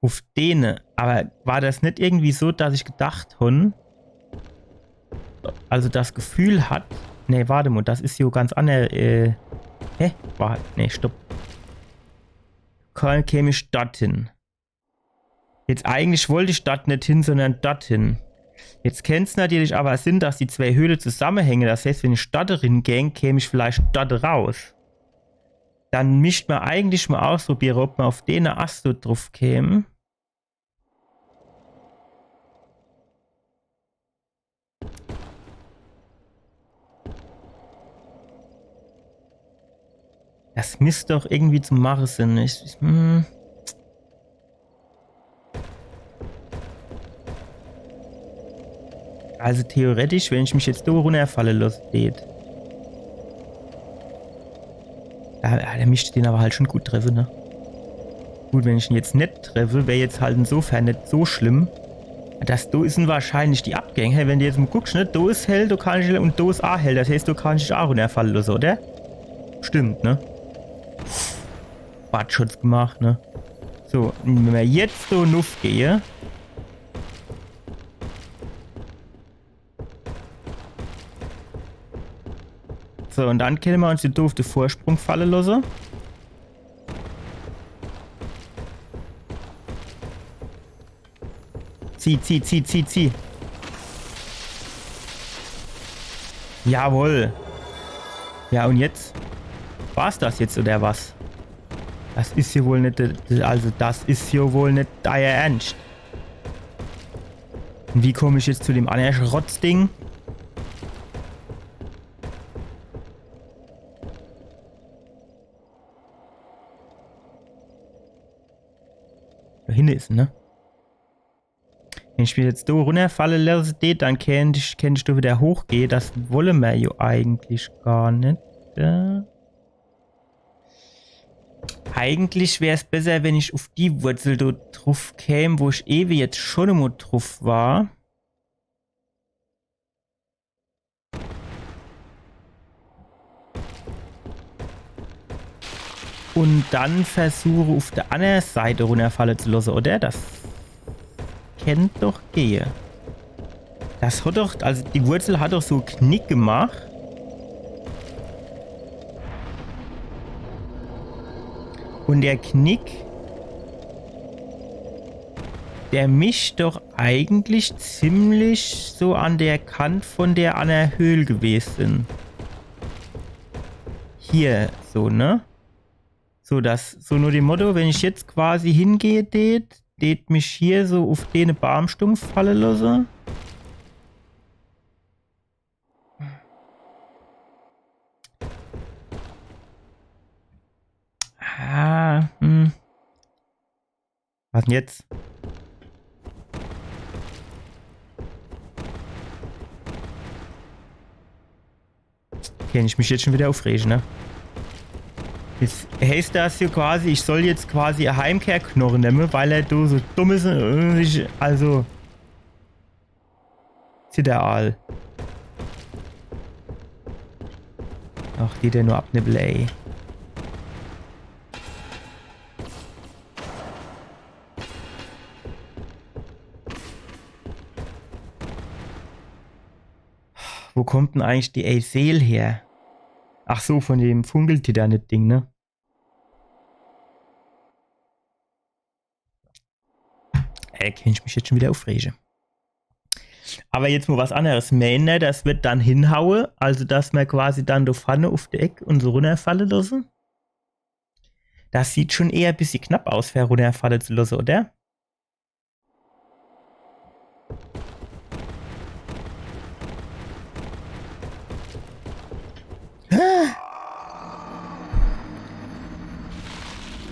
Uff dene. Aber war das net irgendwie so, dass ich gedacht hon, also das Gefühl hat, nee, warte mo, das is jo ganz anner, äh, hä? War, nee, stopp. Käm, käm ich dort hin. Jetzt eigentlich wollt ich dort net hin, sondern dort hin. Jetzt kennt's natürlich aber sinn, dass die zwei Höhle zusammehänge. Das heißt, wenn ich dort rin gäng, käm ich vielleicht dort raus. Dann mischt mer eigentlich mo ausprobiere, ob mer uff dene Ast do druff käm. Das misst doch irgendwie zu mache sinn. Ich, ich, hm. Also theoretisch, wenn ich mich jetzt do runnerfalle losse deet. Da, ja, der mischt den aber halt schon gut treffe, ne? Gut, wenn ich en jetzt net treffe, wär jetzt halt insofern net so schlimm. Das do is en wahrscheinlich die Abgäng. Hey, wenn du jetzt mo guckst, ne? Do is hell, do kann ich, und do is a hell. Das heißt, do kann ich a runnerfalle losse, oder? Stimmt, ne? Batsch hat's gemacht, ne? So, wenn mer jetzt so nuff gehe. So, und dann kenne mer uns die doofe Vorsprung falle losse. Zieh, zieh, zieh, zieh, zieh. Jawohl. Ja, und jetzt? War's das jetzt oder was? Das is jo wohl net, also das is jo wohl net eier Ernscht. Und wie komm ich jetzt zu dem annere Schrotzding? Do hinne is, ne? Wenn ich mich jetzt do runnerfalle losse deet, dann kennt ich, kennt ich do wieder hochgehe. Das wolle mer jo eigentlich gar net. Äh. Eigentlich wär's besser, wenn ich uff die Wurzel do druff käm, wo ich ewe jetzt schon emol druff war. Und dann versuche, uff der annere Seit runnerfalle zu losse, oder? Das kennt doch gehe. Das hat doch, also die Wurzel hat doch so Knick gemacht. Und der Knick, der mischt doch eigentlich ziemlich so an der Kant von der annere Höhl gewese. Hier, so, ne? So, das, so no dem Motto, wenn ich jetzt quasi hingehe deet, deet mich hier so uf dene Baamstumpf falle losse. Ah, hm. Was denn jetzt? Kann ich mich jetzt schon wieder aufrege, ne? Jetzt heißt das hier quasi, ich soll jetzt quasi e Heimkehrknorre nemme, weil er do so dumm is und ich, also. Zitteraal. Ach, die der nur abnibbel, ey. Wo kommt denn eigentlich die Seel her? Ach so, von dem Funkeltitanit-Ding, ne? Ey, kann ich mich jetzt schon wieder aufrege. Aber jetzt mal was anderes. Meint er, das wird dann hinhaue, also dass mer quasi dann do vorne uf de Eck und so runnerfalle losse? Das sieht schon eher e bissje knapp aus, für runnerfalle zu losse, oder?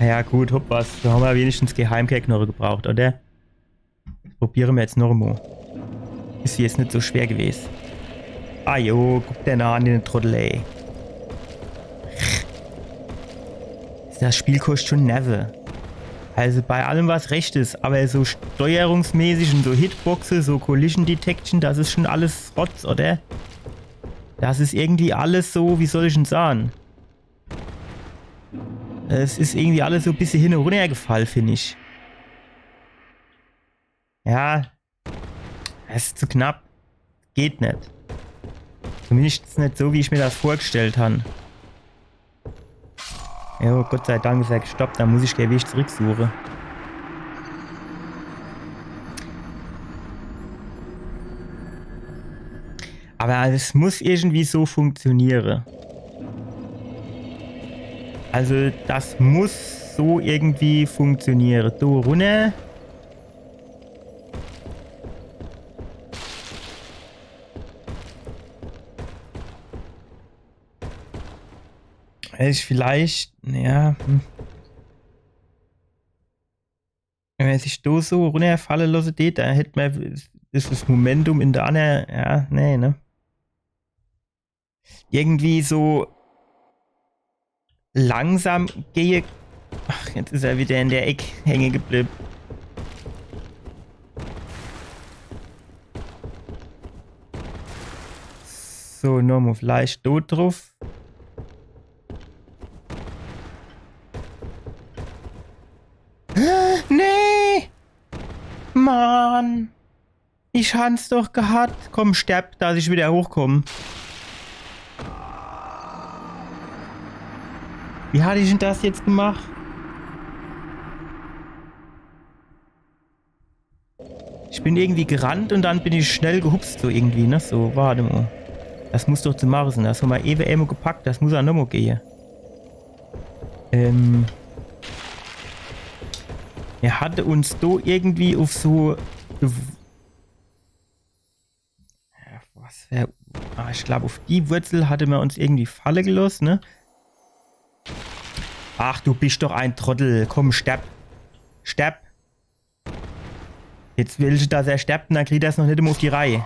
Na ja, gut, hopp was. Do hammer wenigstens Geheimkehrknorre gebraucht, oder? Probiere mer jetzt noch emol. Is jetzt nit so schwer gewese. Ah jo, guck der na an, den Trottel, ey. Das Spiel koscht schon Nerve. Also bei allem, was recht is, aber so steuerungsmäßig und so Hitboxe, so Collision Detection, das is schon alles Rotz, oder? Das is irgendwie alles so, wie soll ich denn sage? Es is irgendwie alles so e bissje hin und her gefall, find ich. Ja, es is zu knapp. Geht nit. Zumindest nit so, wie ich mir das vorgestellt han. Jo, Gott sei Dank is er gestoppt, da muss ich kee Weg zurücksuche. Aber es muss irgendwie so funktioniere. Also, das muss so irgendwie funktioniere. Do runner. Hätt ich vielleicht, ja, hm. Wenn mer sich do so runnerfalle losse deet, dann hätt mer das, das Momentum in der anner, ja, nee, ne? Irgendwie so langsam gehe. Ach, jetzt is er wieder in der Eck hänge geblieb. So, nochmal vielleicht do druff. Nee! Mann! Ich han's doch gehat. Komm, sterb, dass ich wieder hochkomm. Wie hat ich denn das jetzt gemacht? Ich bin irgendwie gerannt und dann bin ich schnell gehupst, so irgendwie, ne? So, wart emol. Das muss doch zu mache sin. Das hammer ewe emol gepackt, das muss aa nochmol gehe. Ähm. Er hatte uns do irgendwie uf so. Gew-, ja, was wär. Ah, ich glaub, uf die Wurzel hatte mer uns irgendwie falle geloss, ne? Ach, du bist doch e Trottel. Komm, sterb. Sterb. Jetzt will ich, dass er sterbt und dann kriegt er's noch nit emol uf die Reih.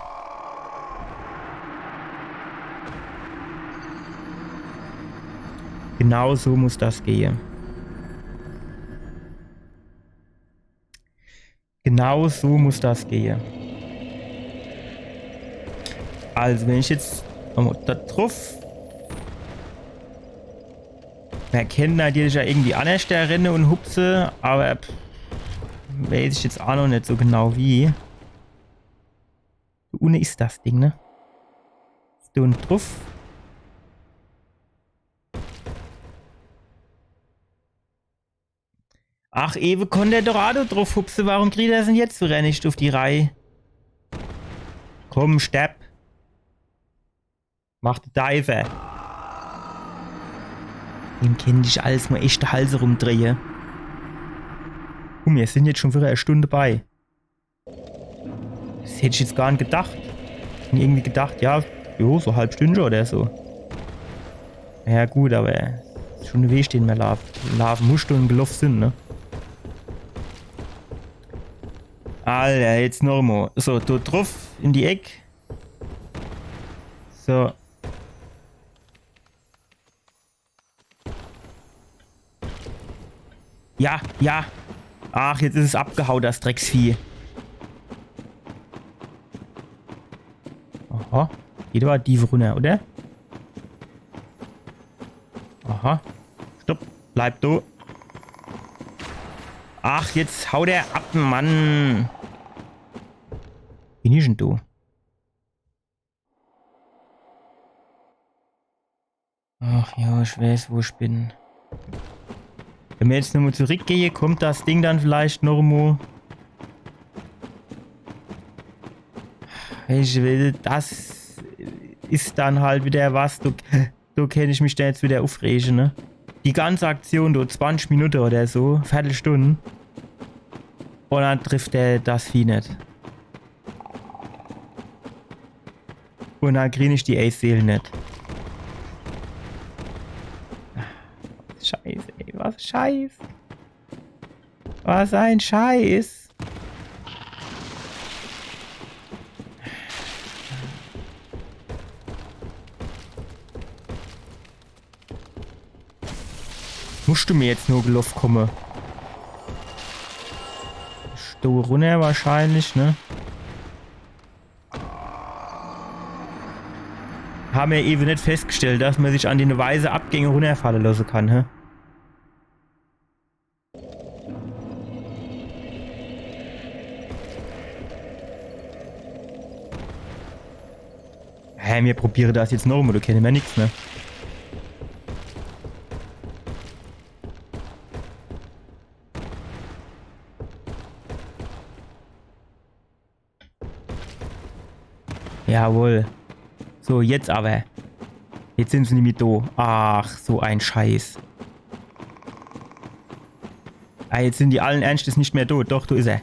Genau so muss das gehe. Genau so muss das gehe. Also, wenn ich jetzt nochmol do druff. Mer kennt natürlich aa irgendwie annerschter renne und hupse, aber pff, weiß ich jetzt aa noch nit so genau wie. Do unne is das Ding, ne? Stone druff. Ach, ewe konnt er doch aa do druff hupse. Warum kriegt er's dann jetzt wieder nit uf die Reih? Komm, sterb. Mach de Diver. Dem kennt ich als mol echt de Hals rumdrehe. Mir sin jetzt schun widder e Stund debei. Des hätt ich jetzt gar net gedacht. Ich hab irgendwie gedacht, ja, jo, so e halb Stündche oder so. Ja gut, awwer is schun e Weg, den mer laafe, laafe muscht un geloff sin, ne? Alter, jetzt noch emol. So, do druff, in die Eck. So. Ja, ja. Ach, jetzt is es abgehau, des Drecksvieh. Aha. Geht awwer tief runner, oder? Aha. Stopp. Bleib do. Ach, jetzt haut er ab, Mann. Wo bin ich dann do? Ach ja, ich weiß, wo ich bin. Wenn mer jetzt nochmol zurickgehe, kommt des Ding dann vielleicht nochmol. Ich will, des is dann halt widder was, do, do kennt ich mich dann jetzt widder uffrege, ne? Die ganze Aktion, do zwanzig Minute oder so, Viertelstund. Un dann trifft er des Vieh net. Un dann krie ich die Ace-Seele net. Scheiße, ey, was Scheiß. Was e Scheiß. Muscht du mer jetzt nur geloff komme? Sto runner wahrscheinlich, ne? Ham mer ewe net festgestellt, dass mer sich an dene weiße Abgänge runnerfalle losse kann, hä? Hä, mir probiere des jetzt nochmol, do kenne mer nix, ne? Jawohl. So, jetzt awwer. Jetzt sin se nimmi do. Ach, so e Scheiß. Ah, jetzt sin die allen Ernschtes nimmi do. Doch, do is er.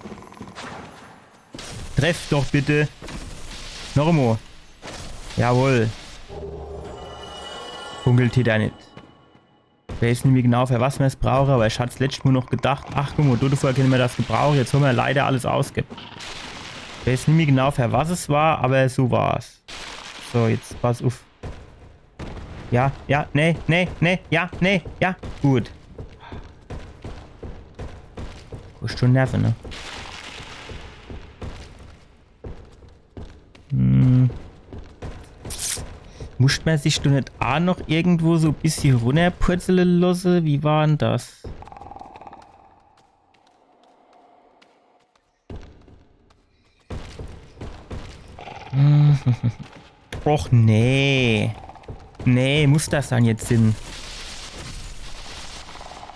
Treff doch bitte. Noch emol. Jawohl. Funkelt widder net. Ich weiß nimmi genau, für was mer's brauche, awwer ich hat's letscht Mol noch gedacht, ach guck mol, do devor kenne mer des gebrauche, jetzt ham mer leider alles ausgebb. Ich weiß nimmi genau, für was es war, awwer so war's. So, jetzt pass uff. Ja, ja, nee, nee, nee, ja, nee, ja, gut. Koscht schun Nerve, ne? Hm. Muscht mer sich do net aa noch irgendwo so e bissje runnerpurzele losse? Wie war dann des? Hm. Och nee. Nee, muss des dann jetzt sin?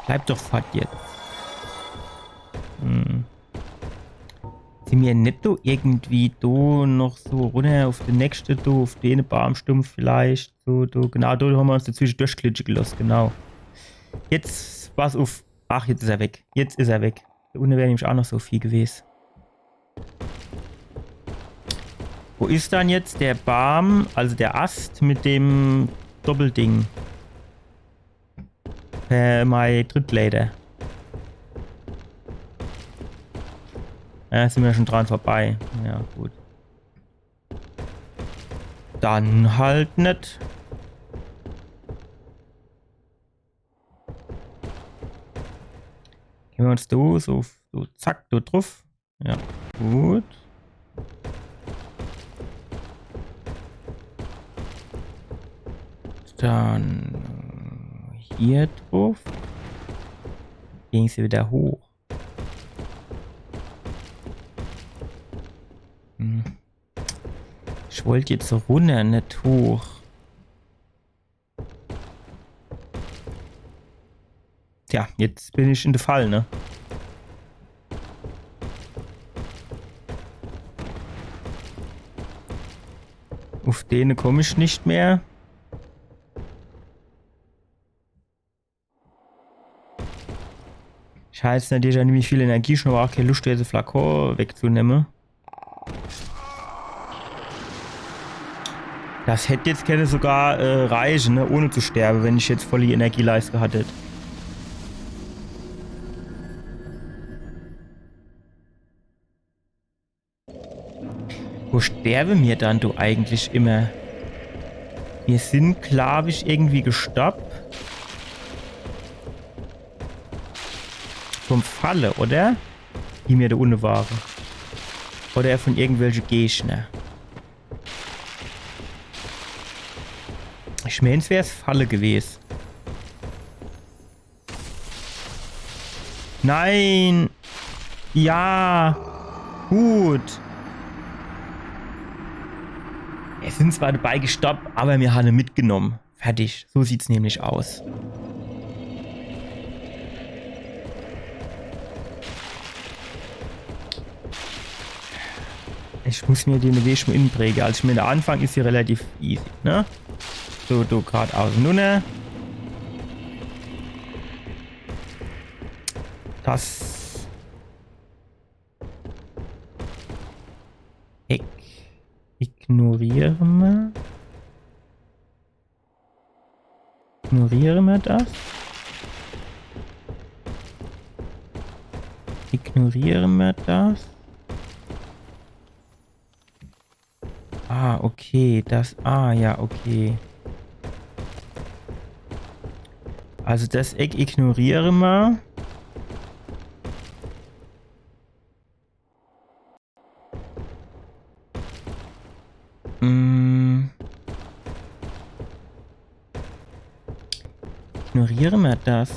Bleib doch fort jetzt. Hm. Sin mer net do irgendwie do noch so runner uff de nächschte do, uff dene Baamstumpf vielleicht? So, do, genau, do ham mer uns dezwische durchglitsche gelosst, genau. Jetzt, pass uff. Ach, jetzt is er weg. Jetzt is er weg. Do unne wär nämlich aa noch so viel gewes. Wo is dann jetzt de Baam, also de Ast mit dem Doppelding? Äh, mei Trittleiter. Ja, sin mer schun dran vorbei. Ja, gut. Dann halt net. Kenne mer uns do so, so zack, do druff. Ja, gut. Dann hier druff. Ging se widder hoch. Hm. Ich wollt jetzt runner, net hoch. Tja, jetzt bin ich in de Fall, ne? Uff dene komm ich net mehr. Ich hab jetzt natürlich aa nimmi viel Energie, schon, awwer aa kee Luscht, jetzt de Flakon wegzunemme. Das hätt jetzt kenne sogar, äh, reiche, ne? Ohne zu sterbe, wenn ich jetzt voll die Energieleist gehat hätt. Wo sterbe mir dann do eigentlich immer? Mir sin, glaab ich, irgendwie gestorb. Vum Falle, oder? Die mir do unne ware. Oder vun irgendwelche Gegner. Ich meen, es wär's Falle gewes. Nein! Ja! Gut! Mir sin zwar dabei gestorb, awwer mir hanne mitgenomm. Fertig. So sieht's nämlich aus. Ich muss mir den Weg schon inpräge. Also ich meen, de Anfang is jo relativ easy, ne? So, do grad außenunner. Das Eck ignoriere mer. Ignoriere mer das. Ignoriere mer das. Ah, okay, das, ah, ja, okay. Also das Eck ignoriere mer. Mm. Ignoriere mer das.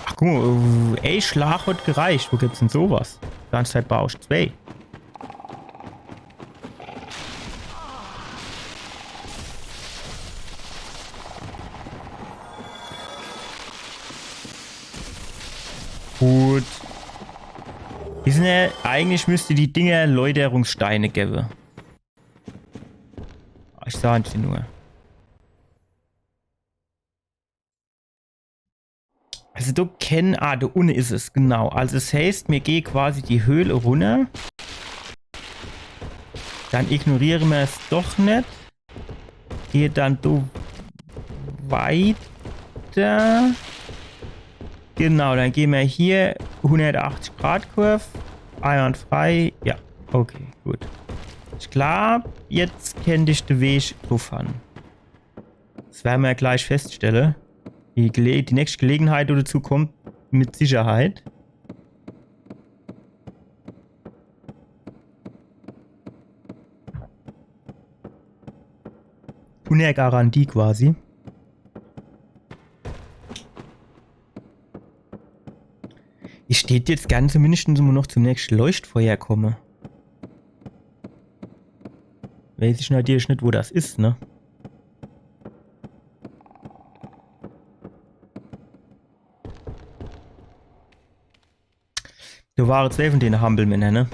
Ach, guck mol, äh, ey, Schlag hat gereicht. Wo gibt's denn sowas? Ganz Zeit brauch ich zwei. Gut. Die sin jo, eigentlich müsste die Dinger Läuterungssteine gewwe. Ich sag se nur. Also do kenn, ah, do unne is es, genau. Also das heißt, mir gehn quasi die Höhl runner. Dann ignoriere mer's doch net. Geh dann do weiter. Genau, dann gehn mer hier hundertachtzig Grad Kurv. Einwandfrei. Ja, okay, gut. Ich glaab, jetzt kennt ich de Weg druff han. Das werre mer gleich feststelle. Die, Gele die nächste Gelegenheit, die dazu kommt, mit Sicherheit. Ohne Garantie quasi. Ich deet jetzt gern zumindest immer noch zum nächste Leuchtfeuer komme. Weiß ich natürlich net, wo das is, ne? Do ware zwei von dene Hampelmänner, ne?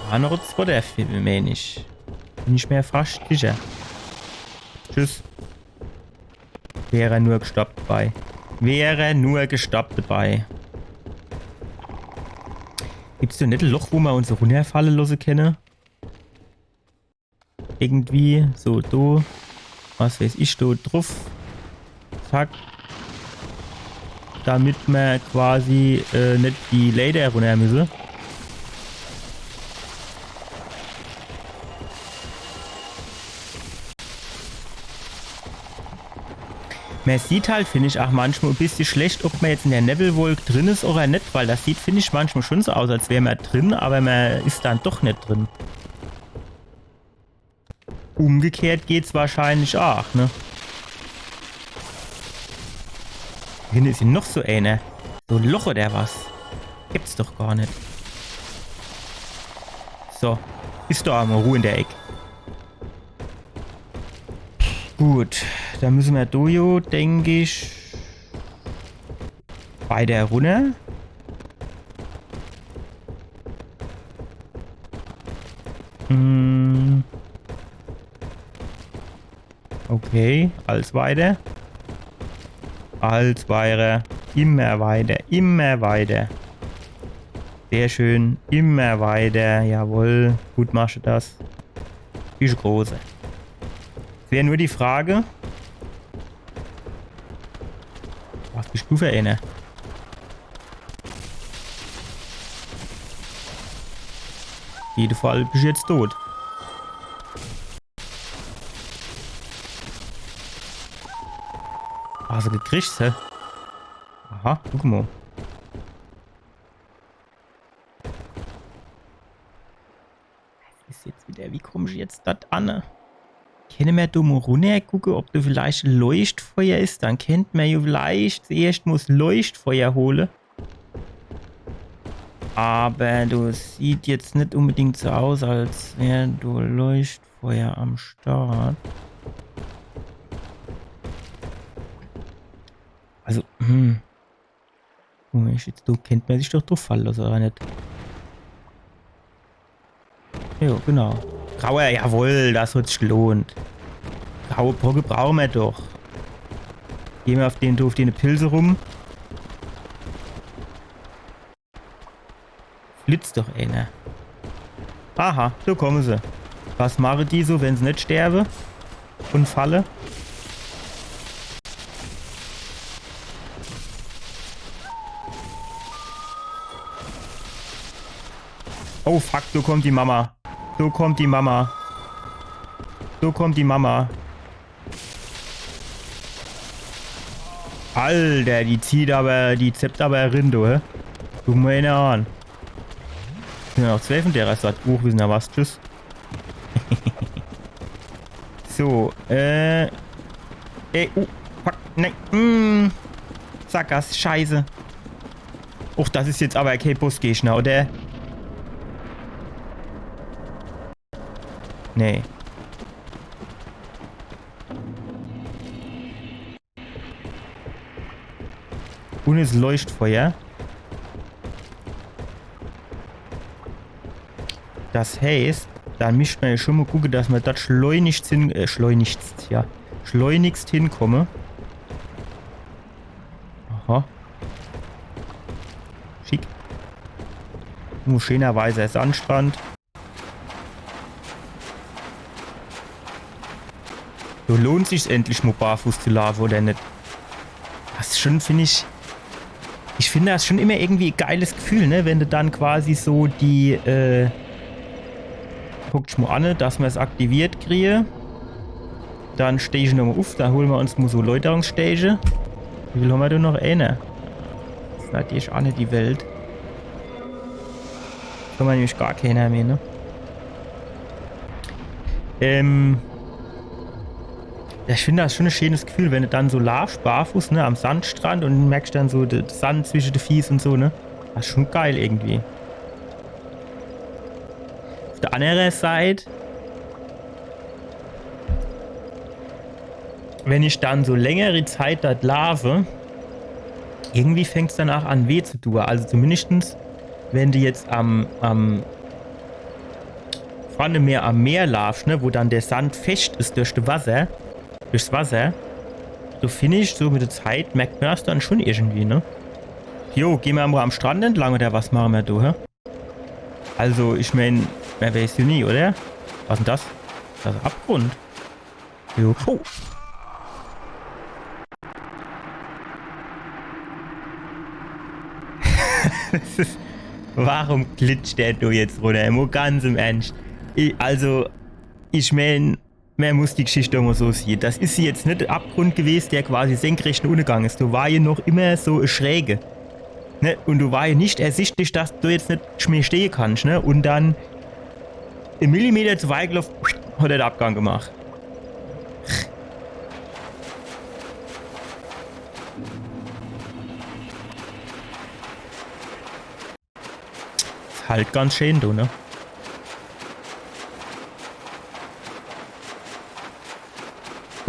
War noch e zwetter, meen ich. Bin ich mer fascht sicher. Tschüss. Wär nur gestorb dabei. Wär nur gestorb dabei. Gibt's do net e Loch, wo mer uns runnerfalle losse kenne? Irgendwie, so, do, was weiß ich, do druff. Zack. Damit mer quasi, äh, net die Leiter runner müsse. Mer sieht halt, find ich, ach manchmal e bissje schlecht, ob mer jetzt in der Nebelwolk drin is oder net, weil das sieht, find ich, manchmal schon so aus, als wär mer drin, aber mer is dann doch net drin. Umgekehrt geht's wahrscheinlich ach, ne? Hinne is hier noch so eener. So e Loch oder was? Gibt's doch gar net. So, is doch emol Ruh in der Eck. Gut, do misse mer do jo, denk ich, weiter runner. Hm. Okay, als weiter. Als weiter. Immer weiter, immer weiter. Sehr schön, immer weiter. Jawohl, gut machsche das. Is große. Wär nur die Frage. Was bist du für einer? Auf jeden Fall bist du jetzt tot. Also gekriegt, hä? Aha, guck mal. Was is jetzt wieder? Wie komm ich jetzt dort an? Kenne mer do mo runnergucke, ob do vielleicht Leuchtfeuer is? Dann kennt mer jo vielleicht zuerscht mo 's Leuchtfeuer hole. Aber do sieht jetzt net unbedingt so aus, als wär do Leuchtfeuer am Start. Also, hm. Wenn ich jetzt do, kennt mer sich doch druff falle losse, oder net? Jo, genau. Grauer, jawohl, das hat sich gelohnt. Graue Brocke brauche mer doch. Geh mer auf den, auf den Pilze rum. Flitzt doch einer. Aha, do komme se. Was mache die so, wenn se net sterbe? Und falle. Oh fuck, do kommt die Mama. Do kommt die Mama. Do kommt die Mama. Alter, die zieht aber, die zeppt aber rin, du, hä? Guck mo einer an. Sin jo noch zwölf und der Rest sagt, uch, wir sin jo was, tschüss. So, äh. Ey, uh, fuck, nein. Mm. Sackgass, scheiße. Och, das is jetzt aber kee Bossgegner, oder? Nee. Und 's Leuchtfeuer. Das heißt, dann misst mer jo schon mo gucke, dass mer dort schleunigst hin, äh, schleunigst, ja, schleunigst hinkomme. Aha. Schick. Nur schönerweise is Sandstrand. So lohnt sich's endlich mo barfuß zu laafe, oder net? Das is schon, find ich, ich find das schon immer irgendwie e geiles Gefühl, ne? Wenn du dann quasi so die, äh, guck ich mo an, dass mer's aktiviert krie. Dann steh ich nochmo uff, dann hole mer uns mo so Läuterungsstäbe. Wie viel hommer do noch? Einer. Das is natürlich aa net die Welt. Kann mer nämlich gar keiner mehr, ne? Ähm. Ja, ich find das schon e schönes Gefühl, wenn du dann so laafst, barfuß, ne, am Sandstrand und merkst dann so de Sand zwischen de Fieß und so, ne? Das is schon geil irgendwie. Auf der andere Seit, wenn ich dann so längere Zeit dort laafe, irgendwie fängt's danach an, weh zu tun. Also zumindestens, wenn du jetzt am, am vorne mehr am Meer laafst, ne, wo dann der Sand fescht is durch das Wasser, durchs Wasser, so find ich, so mit der Zeit merkt mer das dann schon irgendwie, ne? Jo, geh mer mo am Strand entlang oder was mache mer do, hä? Also, ich mein, mer weiß jo nie, oder? Was is denn das? Das is Abgrund. Jo. Oh. Das is, warum glitscht der do jetzt runner? Mo ganz im Ernst. Ich, also, ich mein, mer muss die Geschicht doch mo so siehe. Das is jetzt net de Abgrund gewes, der quasi senkrecht unnergang is. Do war jo noch immer so e Schräge. Ne? Und do war jo net ersichtlich, dass du jetzt net mehr stehe kannst, ne? Und dann e Millimeter zu weit gelaafe, hat er de Abgang gemacht. Is halt ganz schön, du, ne?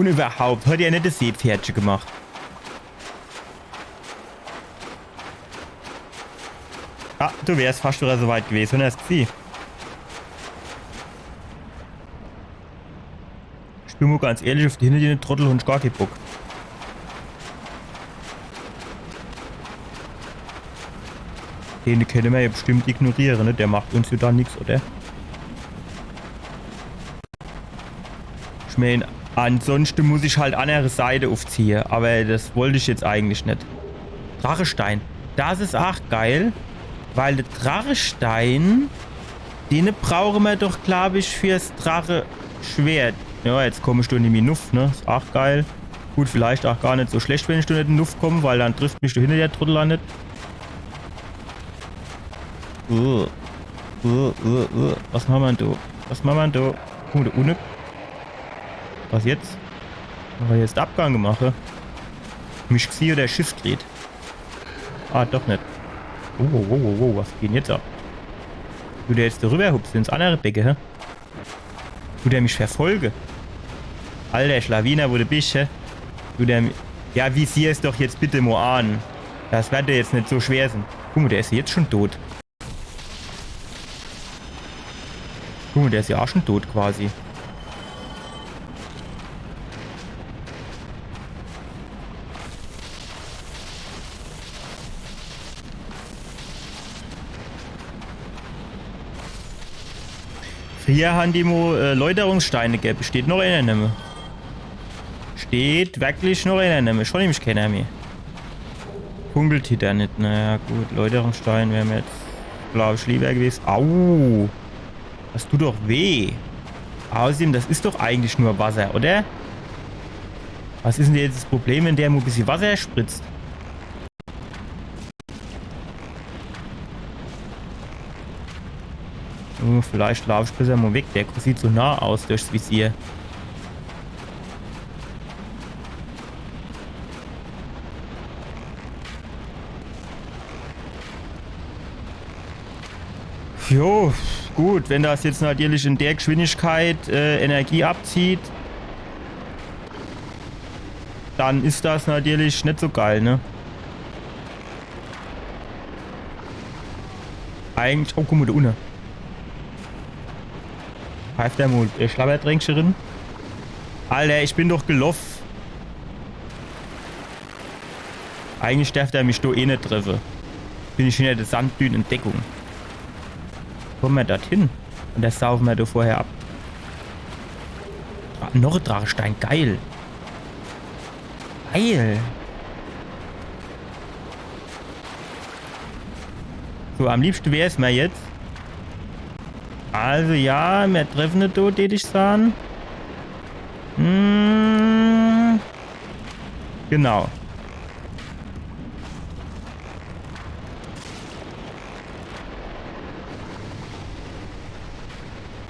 Und überhaupt, hat er net das Seepferdche gemacht? Ah, du wärst fast wieder so weit gewesen, wenn er's gesieh. Ich bin mo ganz ehrlich, auf die hinner die Trottel hab ich gar kein Bock. Den kenne mer ja bestimmt ignoriere, ne? Der macht uns ja da nix, oder? Ich mein, ansonsten muss ich halt annere Seite uffziehe, aber das wollt ich jetzt eigentlich net. Drachestein. Das is ach geil, weil de Drachestein, den brauche mer doch, glaub ich, fürs Dracheschwert. Ja, jetzt komm ich do nimmi nuff, ne? Is ach geil. Gut, vielleicht ach gar net so schlecht, wenn ich do net nuff komm, weil dann trifft mich do hinner der Trottel ach net. Uh, uh, uh, uh. Was macht mer do? Was macht mer do? Guck mo, do unne. Was jetzt? Hat er jetzt Abgang gemacht? Mich gesieh oder Schiss kriet? Ah, doch net. Oh, oh, oh, oh, oh, was geht denn jetzt ab? Dut der jetzt do rüber hupse ins annere Becke, hä? Dut der mich verfolge? Alter Schlawiner, wo du bisch, hä? Dut der mi-, ja, visier's doch jetzt bitte mo an. Das werd jo jetzt net so schwer sin. Guck mo, der is jo jetzt schon tot. Guck mo, der is jo ach schon tot quasi. Frieher han die mo, äh, Läuterungssteine gebb. Steht noch eener nemme? Steht wirklich noch eener nemme? Schon nämlich kenner mehr. Funkelt der net. Naja, gut. Läuterungsstein wär mer jetzt, glaub ich, lieber gewesen. Au! Das dut doch weh. Außerdem, das is doch eigentlich nur Wasser, oder? Was is denn jetzt das Problem, wenn der mo bissje Wasser spritzt? Oh, vielleicht laaf ich besser mo weg. Der sieht so nah aus durchs Visier. Jo, gut, wenn das jetzt natürlich in der Geschwindigkeit, äh, Energie abzieht, dann is das natürlich net so geil, ne? Eigentlich, oh, guck mo, do unne. Pfeift der mo, äh, Schlabbertränkche rin? Alter, ich bin doch geloff. Eigentlich derf der mich do eh net treffe. Bin ich hinner der Sanddün in Deckung. Komme mer dort hin? Und das saufe mer do vorher ab. Ah, noch e Drachestein, geil. Geil. So, am liebschte wär's mer jetzt. Also ja, mer treffe net do, tät ich sahn. Hm, genau.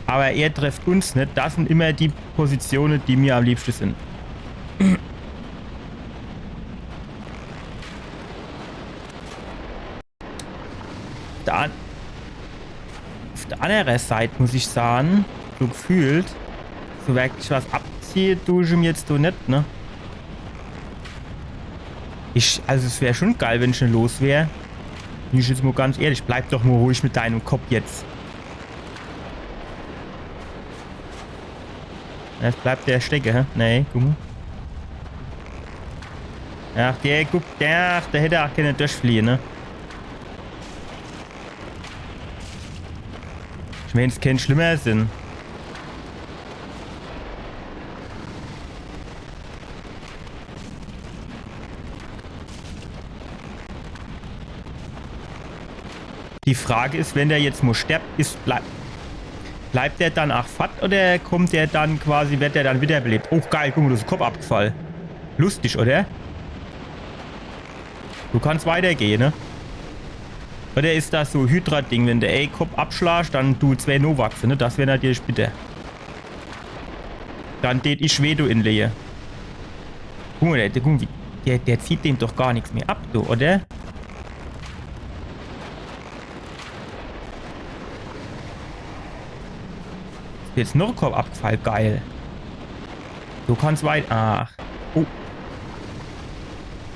Aber er trefft uns net. Das sin immer die Positione, die mir am liebschte sin. Dann Auf der andere Seit muss ich sahn, so gefühlt, so wirklich was abziehe du ich em jetzt do net, ne? Ich, also es wär schon geil, wenn ich en los wär. Bin ich jetzt mo ganz ehrlich, bleib doch mo ruhig mit deinem Kopp jetzt. Jetzt bleibt der stecke, hä? Nee, guck mo. Ach, der, guck, der, der hätt ach kenne durchfliehe, ne? Ich mein, es kennt schlimmer sin. Die Frage is, wenn der jetzt mo sterbt, is, bleib-, bleibt der dann ach fort oder kommt der dann quasi, werd der dann wiederbelebt? Oh, geil, guck mo, do is de Kopp abgefall. Lustig, oder? Du kannst weitergehe, ne? Oder is das so Hydra-Ding, wenn de ee Kopp abschlascht, dann du zwee nowachse, ne? Das wär natürlich bitter. Dann tät ich Veto inlehe. Guck mo, der, der, guck mo, wie, der, der zieht dem doch gar nix mehr ab, du, oder? Is jetzt noch e Kopp abgefall, geil. So kann's weit-, ach. Oh.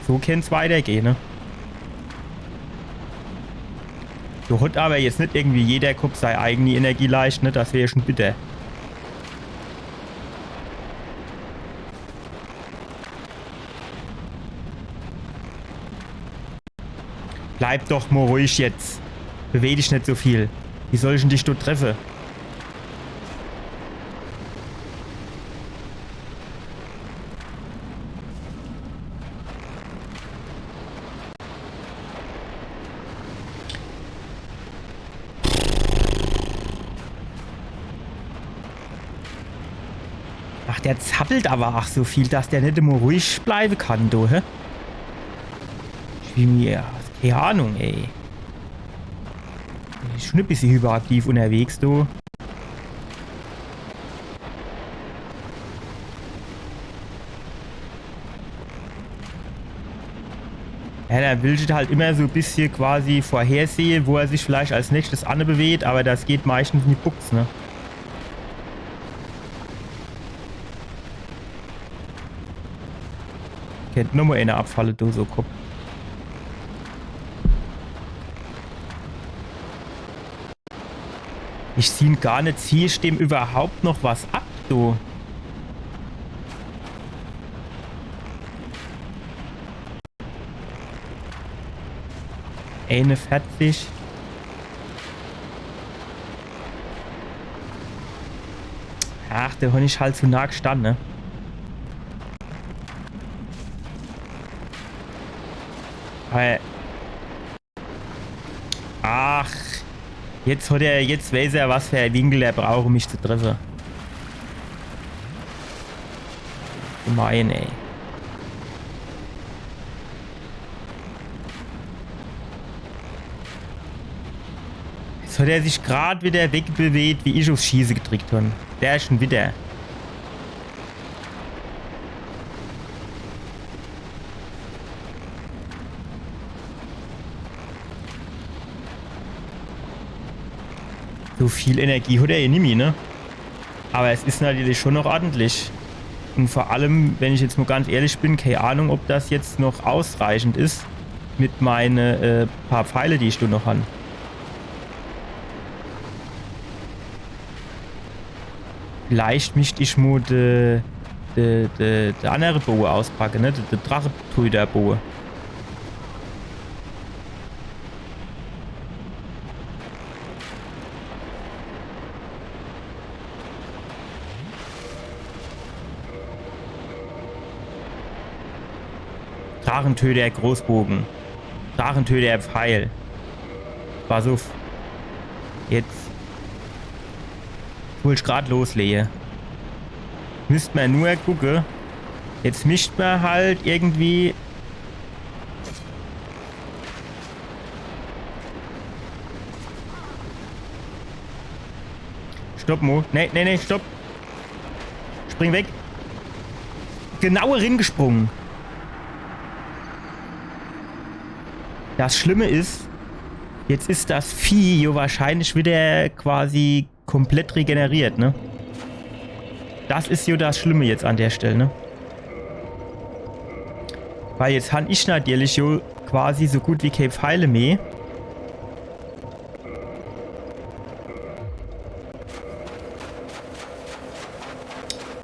So kann's weitergehen, ne? Do hat awwer jetzt net irgendwie jeder Kopp sei eigeni Energieleischt, ne? Das wär schon bitter. Bleib doch mo ruhig jetzt. Beweg dich net so viel. Wie soll ich denn dich do treffe? Ach, der zappelt awwer ach so viel, dass der net immer ruhig bleiwe kann, du, hä? Wie mir, kee Ahnung, ey. Is schon e bissje hyperaktiv unterwegs, du. Ja, der will sich halt immer so e bissje quasi vorhersehe, wo er sich vielleicht als nächstes anbewegt, aber das geht meistens in die Buchs, ne? Kennt nochmal einer abfalle, du, so Kopf. Ich sieh gar net, zieh ich dem überhaupt noch was ab, du? Einundvierzig. Ach, do hab ich halt zu nah gestanne, ne? Weil Ach, jetzt hat er, jetzt weiß er, was für e Winkel er braucht, um mich zu treffe. Gemein, ey. Jetzt hat er sich grad wieder wegbewegt, wie ich aufs Schieße gedrückt hab. Der is schon wieder. So viel Energie hat er eh nimmi, ne? Aber es is natürlich schon noch ordentlich. Und vor allem, wenn ich jetzt mal ganz ehrlich bin, kee Ahnung, ob das jetzt noch ausreichend is mit meine, äh, paar Pfeile, die ich do noch han. Vielleicht misst ich mo de, de, de, de annere Boe auspacke, ne? De, de Drachentöterboe. Drachentöter Großbogen. Drachentöter Pfeil. Pass uff. Jetzt. Wollt ich grad loslehe. Misst mer nur gucke. Jetzt misst mer halt irgendwie. Stopp, Mo. Nee, nee, nee, stopp. Spring weg. Genau ringesprungen. Das Schlimme is, jetzt is das Vieh jo wahrscheinlich wieder quasi komplett regeneriert, ne? Das is jo das Schlimme jetzt an der Stelle, ne? Weil jetzt han ich natürlich jo quasi so gut wie kee Pfeile mehr.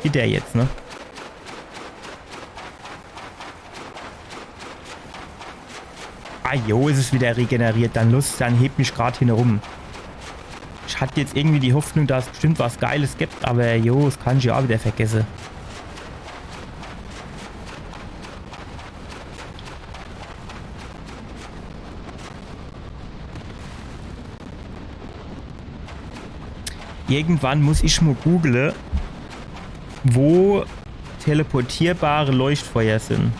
Wie der jetzt, ne? Ah jo, is es wieder regeneriert. Dann los, dann heb mich grad hinnerum. Ich hat jetzt irgendwie die Hoffnung, dass es bestimmt was Geiles gibt, aber jo, es kann ich jo auch wieder vergesse. Irgendwann muss ich mo google, wo teleportierbare Leuchtfeuer sin.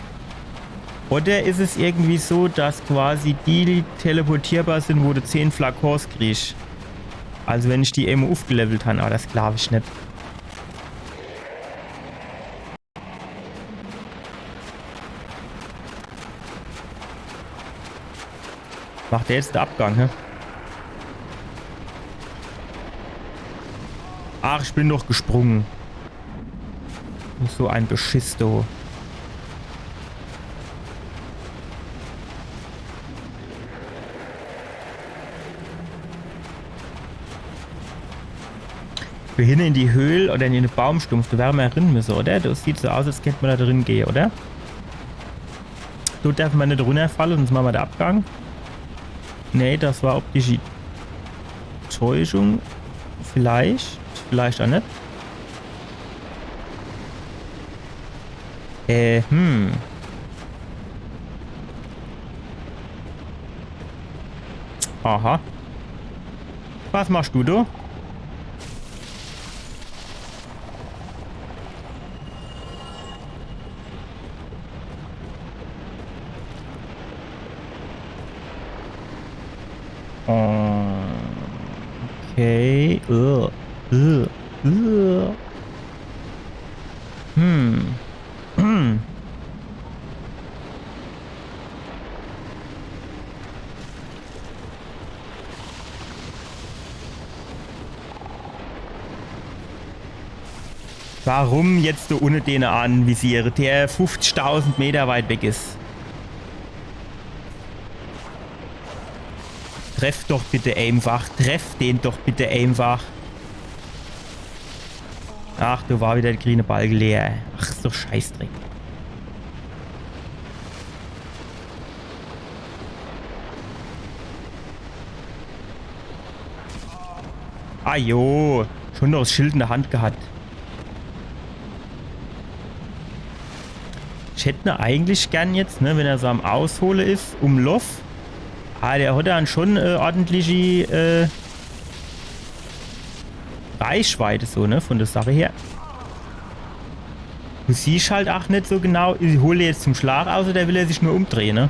Oder is es irgendwie so, dass quasi die teleportierbar sin, wo du zehn Flakons kriegst? Also wenn ich die emo ufgelevelt han, aber das glaub ich net. Macht der jetzt de Abgang, hä? Ach, ich bin doch gesprungen. So en Beschiss, du. Für hinne in die Höhl oder in de Baumstumpf, do wäre mer rin misse, oder? Das sieht so aus, als kennt mer do drin gehe, oder? Do derf mer net runnerfalle, sunscht mache mer de Abgang. Nee, das war optische Täuschung. Vielleicht, vielleicht aa net. Äh, hm. Aha. Was machscht du do? Okay. Äh, äh, äh. Hm. Hm. Warum jetzt do unne dene anvisiere, der fuffzigtausend Meter weit weg is? Treff doch bitte einfach, treff den doch bitte einfach. Ach, do war wieder de griene Balke leer. Ach, so Scheißdreck. Ah jo, schun noch das Schild in de Hand gehat. Ich hätt ne eigentlich gern jetzt, ne, wenn er so am Aushole is, um Loff. Ah, der hat dann schun, äh, ordentliche, äh, Reichweite so, ne, vun de Sach her. Du siehscht halt ach net so genau, holt er jetzt zum Schlag aus oder will er sich nur umdrehe, ne?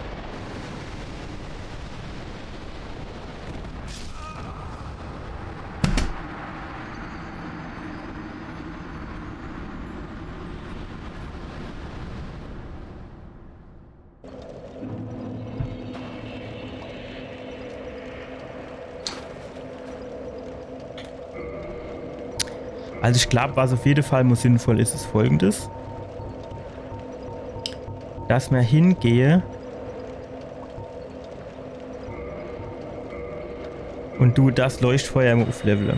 Also ich glaub, was auf jede Fall mol sinnvoll is, is Folgendes. Dass mer hingehe un du das Leuchtfeuer mol uflevele.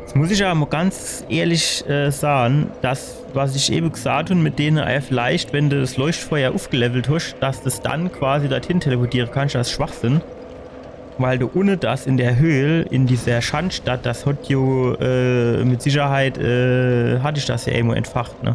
Jetzt muss ich awwer mol ganz ehrlich, äh, sage, das, was ich ewe gesaat hun, mit dene, äh, vielleicht, wenn de das Leuchtfeuer ufgelevelt hosch, dass de dann quasi dorthin teleportiere kannsch, das is Schwachsinn. Weil do unne das in der Höhl, in dieser Schandstadt, das hat jo, äh, mit Sicherheit, äh, hat ich das jo irgendwo entfacht, ne?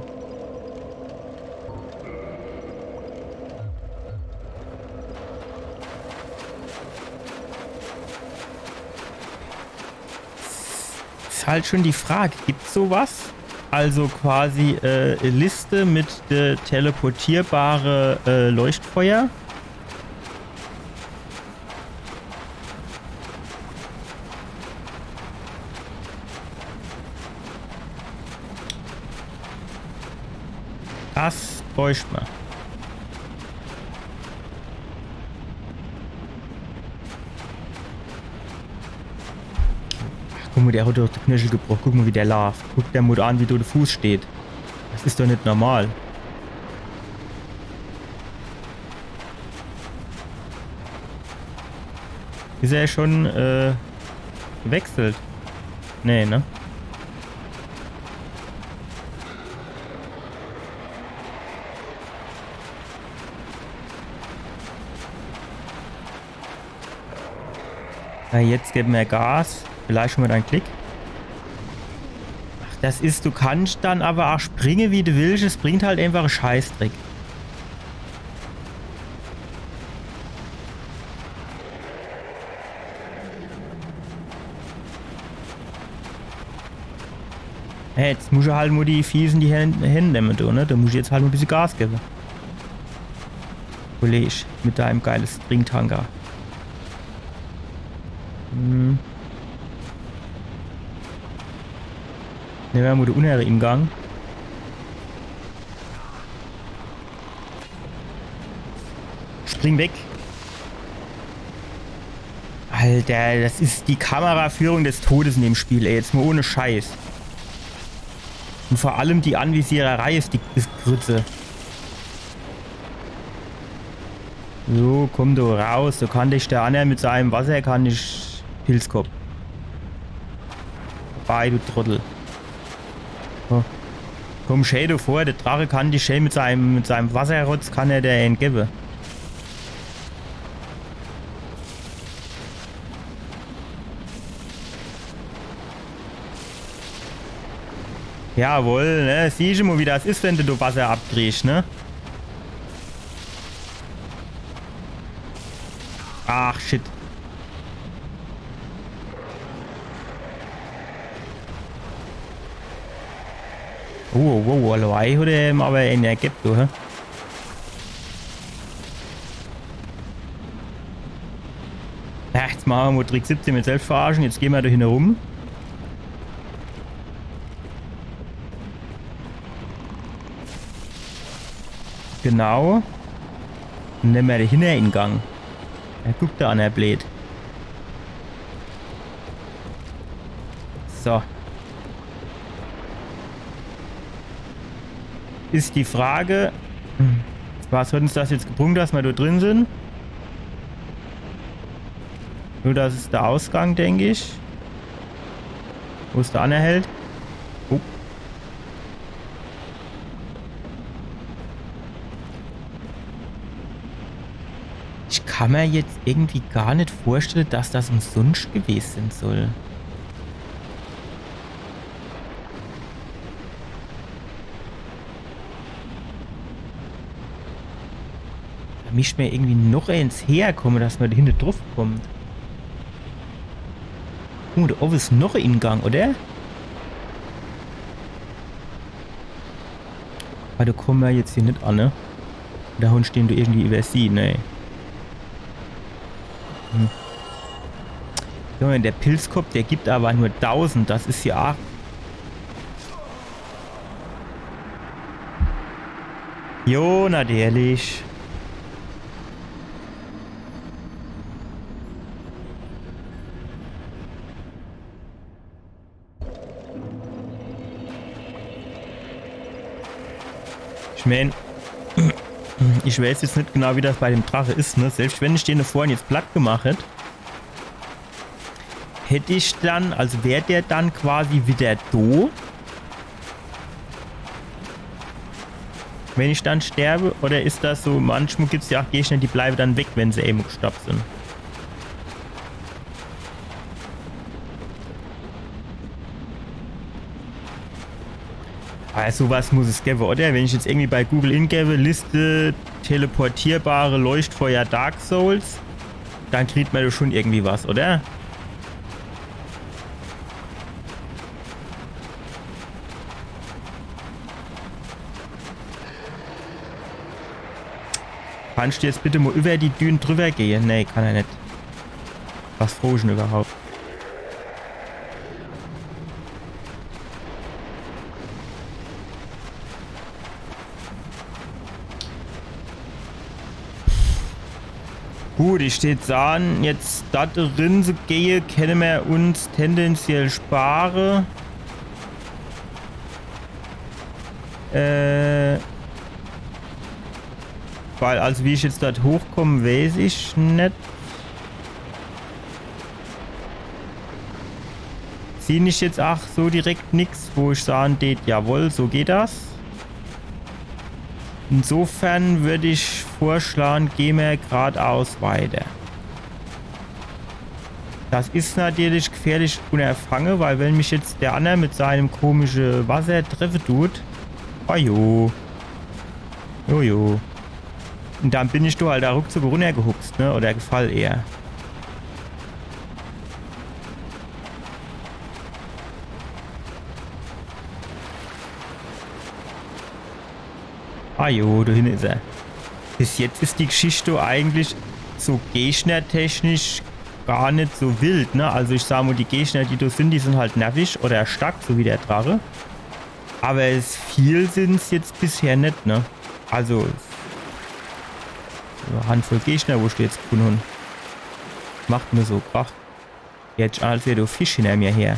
Is halt schun die Frage, gibt's sowas? Also quasi, äh, Liste mit, äh, teleportierbare, äh, Leuchtfeuer. Das bräucht mer. Ach, guck mol, der hat doch de Knöchel gebroch. Guck mol, wie der laaft. Guck der mol an, wie do de Fuß steht. Das is doch net normal. Is er schun, äh, gewechselt? Nee, ne? Ja, jetzt geb mer Gas. Vielleicht schun mol en Klick. Ach, das is, du kannsch dann awwer ach springe, wie de willsch. Es bringt halt einfach en Scheißdreck. Hey, jetzt muss ich halt nur die Fiesen die Hände, Hände nehmen, du, ne? Da muss ich jetzt halt nur ein bisschen Gas geben. Kollege, mit deinem geilen Stringtanker. Hm. Nehmen wir mal den unteren Eingang. Spring weg. Alter, das is die Kameraführung des Todes in dem Spiel, ey. Jetzt mal ohne Scheiß. Und vor allem die Anvisiererei is die is Grütze. So, komm du raus. Du kannt dich der anner mit seinem Wasser, kann ich Pilzkopf. Vorbei, du Trottel. Oh. Komm, stell dir vor, der Drache kann dich schön mit seinem, mit seinem Wasserrotz, kann er dir entgebe. Jawohl, ne? Siehsch mo, wie das is, wenn du, du Wasser abkriegsch, ne? Ach, shit. Oh, wow, wow, hallo, ei, hat er ihm awwer en ergebt, du, hä? Ja, jetzt mache mer mo Trick siebzehn mit Selbstverarsche. Jetzt gehn mer do hinne rum. Genau. Nemme mer de Hinneringang. Ja, guck do an, der Blöd. So. Is die Frage, was hat uns das jetzt gebrung, dass mer do drin sin? Nur das is der Ausgang, denk ich. Wo is der anner Held? Oh. Ich kann mer jetzt irgendwie gar net vorstelle, dass das umsunscht gewese sin soll. Do misst mer irgendwie noch eens herkomme, dass mer do hinne druff kommt. Guck mo, do owwe is noch en Ingang, oder? Awwer do komme mer jetzt hier net an, ne? Do hunne stehn do irgendwie Iwwersieh, ne? Hm. Junge, der Pilzkopf, der gibt awwer nur dausend, das is jo arg. Jo, natürlich. Ich mein, ich weiß jetzt net genau, wie das bei dem Drache is, ne? Selbst wenn ich den vorhin jetzt platt gemacht hätt, hätt ich dann, also wär der dann quasi wieder do, wenn ich dann sterbe? Oder is das so, manchmal gibt's jo ach Gegner, die bleibe dann weg, wenn se emol gestorb sin. Awwer so was muss es gewwe, oder? Wenn ich jetzt irgendwie bei Google ingewwe, Liste teleportierbare Leuchtfeuer Dark Souls, dann kriegt mer doch schon irgendwie was, oder? Kannst du jetzt bitte mo iwwer die Dün driwwer gehe? Nee, kann er net. Was froh ich 'n iwwerhaupt? Gut, ich deet sahn, jetzt do drin zu gehe, kenne mer uns tendenziell spare. Äh, weil, also wie ich jetzt dort hochkomm, wees ich net. Sieh ich jetzt ach so direkt nix, wo ich sahn deet, jawohl, so geht das. Insofern würd ich vorschlagen, geh mer gradaus weiter. Das is natürlich gefährlich Unterfange, weil wenn mich jetzt der anner mit seinem komische Wasser treffe tut, oh jo. Jo, jo. Und dann bin ich do halt do ruckzuck runnergehupst, ne? Oder gefall eher. Ah jo, do hinne is er. Bis jetzt is die Geschicht eigentlich so gegnertechnisch gar net so wild, ne? Also ich sah mo, die Gegner, die do sin, die sin halt nervig oder stark, so wie der Drache. Aber es viel sin's jetzt bisher net, ne? Also, so e Handvoll Gegner, wo ich do jetzt gefunn hun. Macht nur so Krach. Jetzt als wär do Fisch hinner mir her.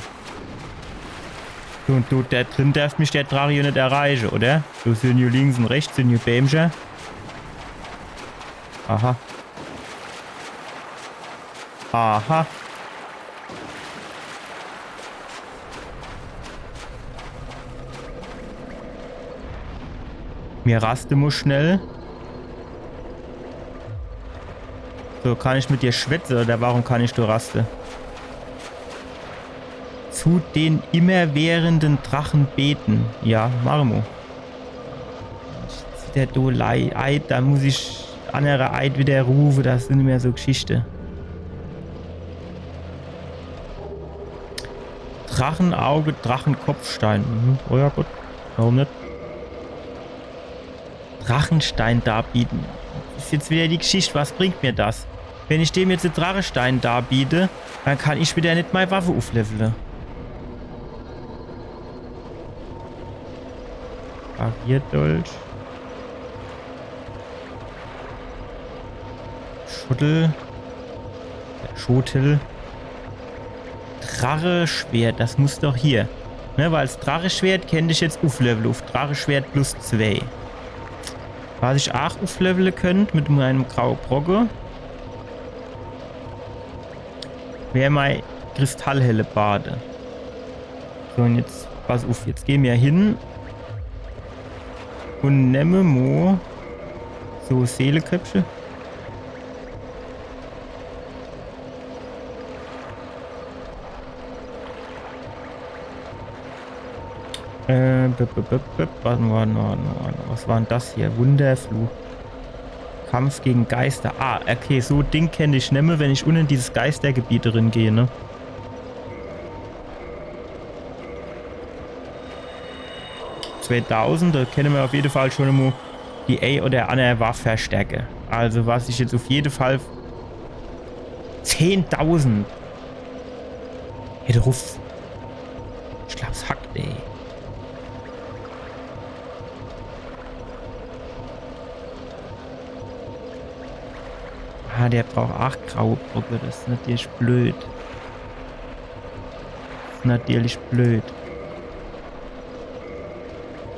Du, du, do drin derf mich der Drache jo net erreiche, oder? Do sin jo links un rechts, sin jo Bämcher. Aha. Aha. Mir raste mol schnell. So, kann ich mit dir schwätze oder warum kann ich do raste? Zu den immerwährenden Drachen beten. Ja, mache mer. Der do Lei-, Eid, do muss ich annere Eid widerrufe, das sin immer so Geschichte. Drachenauge, Drachenkopfstein. Mhm. Oh ja, gut. Warum net? Drachenstein darbieten. Is jetzt wieder die Geschichte, was bringt mir das? Wenn ich dem jetzt de Drachestein darbiete, dann kann ich wieder net mei Waffe uflevele. Parierdolch. Schuttel. Schotel. Dracheschwert, das muss doch hier. Ne, weil 's Dracheschwert kennt ich jetzt uflevele uf Dracheschwert plus zwei. Was ich aach uflevele könnt mit meinem graue Brocke, wär mei Kristallhellebarde. So, un jetzt, pass uf, jetzt geh mer hin un nemme mo so Seeleköpfche. Äh, bip, bip, bip, bip. Warte, warte, warte, warte. Was war denn das hier? Wunderfluch. Kampf gegen Geister. Ah, okay, so Ding kennt ich nemme, wenn ich unne in dieses Geistergebiet drin gehe, ne? Zweitausend, do kenne mer uf jede Fall schon mo die ei oder anner Waff verstärke. Also was ich jetzt uf jede Fall, zehntausend. Hör doch uf. Ich glaab's hackt, ey. Ah, der braucht acht graue Brocke, das is natürlich blöd. Das is natürlich blöd.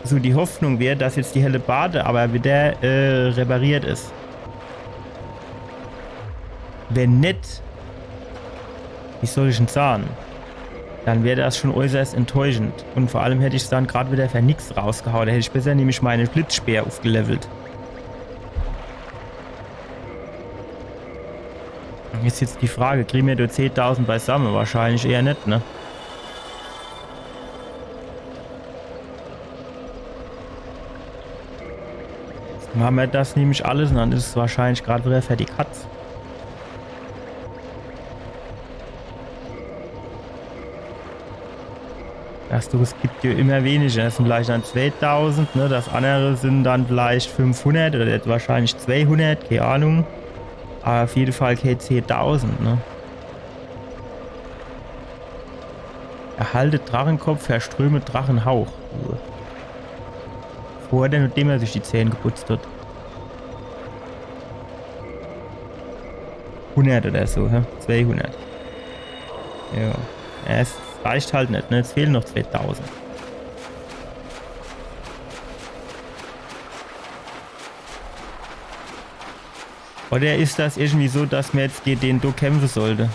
So, die Hoffnung wär, dass jetzt die Hellebarde awwer wieder, äh, repariert is. Wenn net, wie soll ich'n sahn, dann wär das schon äußerst enttäuschend. Un vor allem hätt ich's dann grad wieder fer nix rausgehaue. Do hätt ich besser nämlich mei Blitzspeer ufgelevelt. Is jetzt die Frage, krie mer do zehntausend beisamme? Wahrscheinlich eher net, ne? Mache mer das nämlich alles un dann is es wahrscheinlich grad wieder fer die Katz. Das, du, es gibt jo immer weniger. Das sin vielleicht dann zweitausend, ne? Das annere sin dann vielleicht fünfhundert oder jetzt wahrscheinlich zweihundert, kee Ahnung. Awwer uf jede Fall kee zehntausend, ne? Erhalte Drachenkopf, verströme Drachenhauch. Vorher, nochdem er sich die Zähn geputzt hat. Hundert oder so, hä? Zweihundert. Ja. Ja, es reicht halt net, ne? Es fehle noch zweitausend. Oder is das irgendwie so, dass mer jetzt gege den do kämpfe sollte?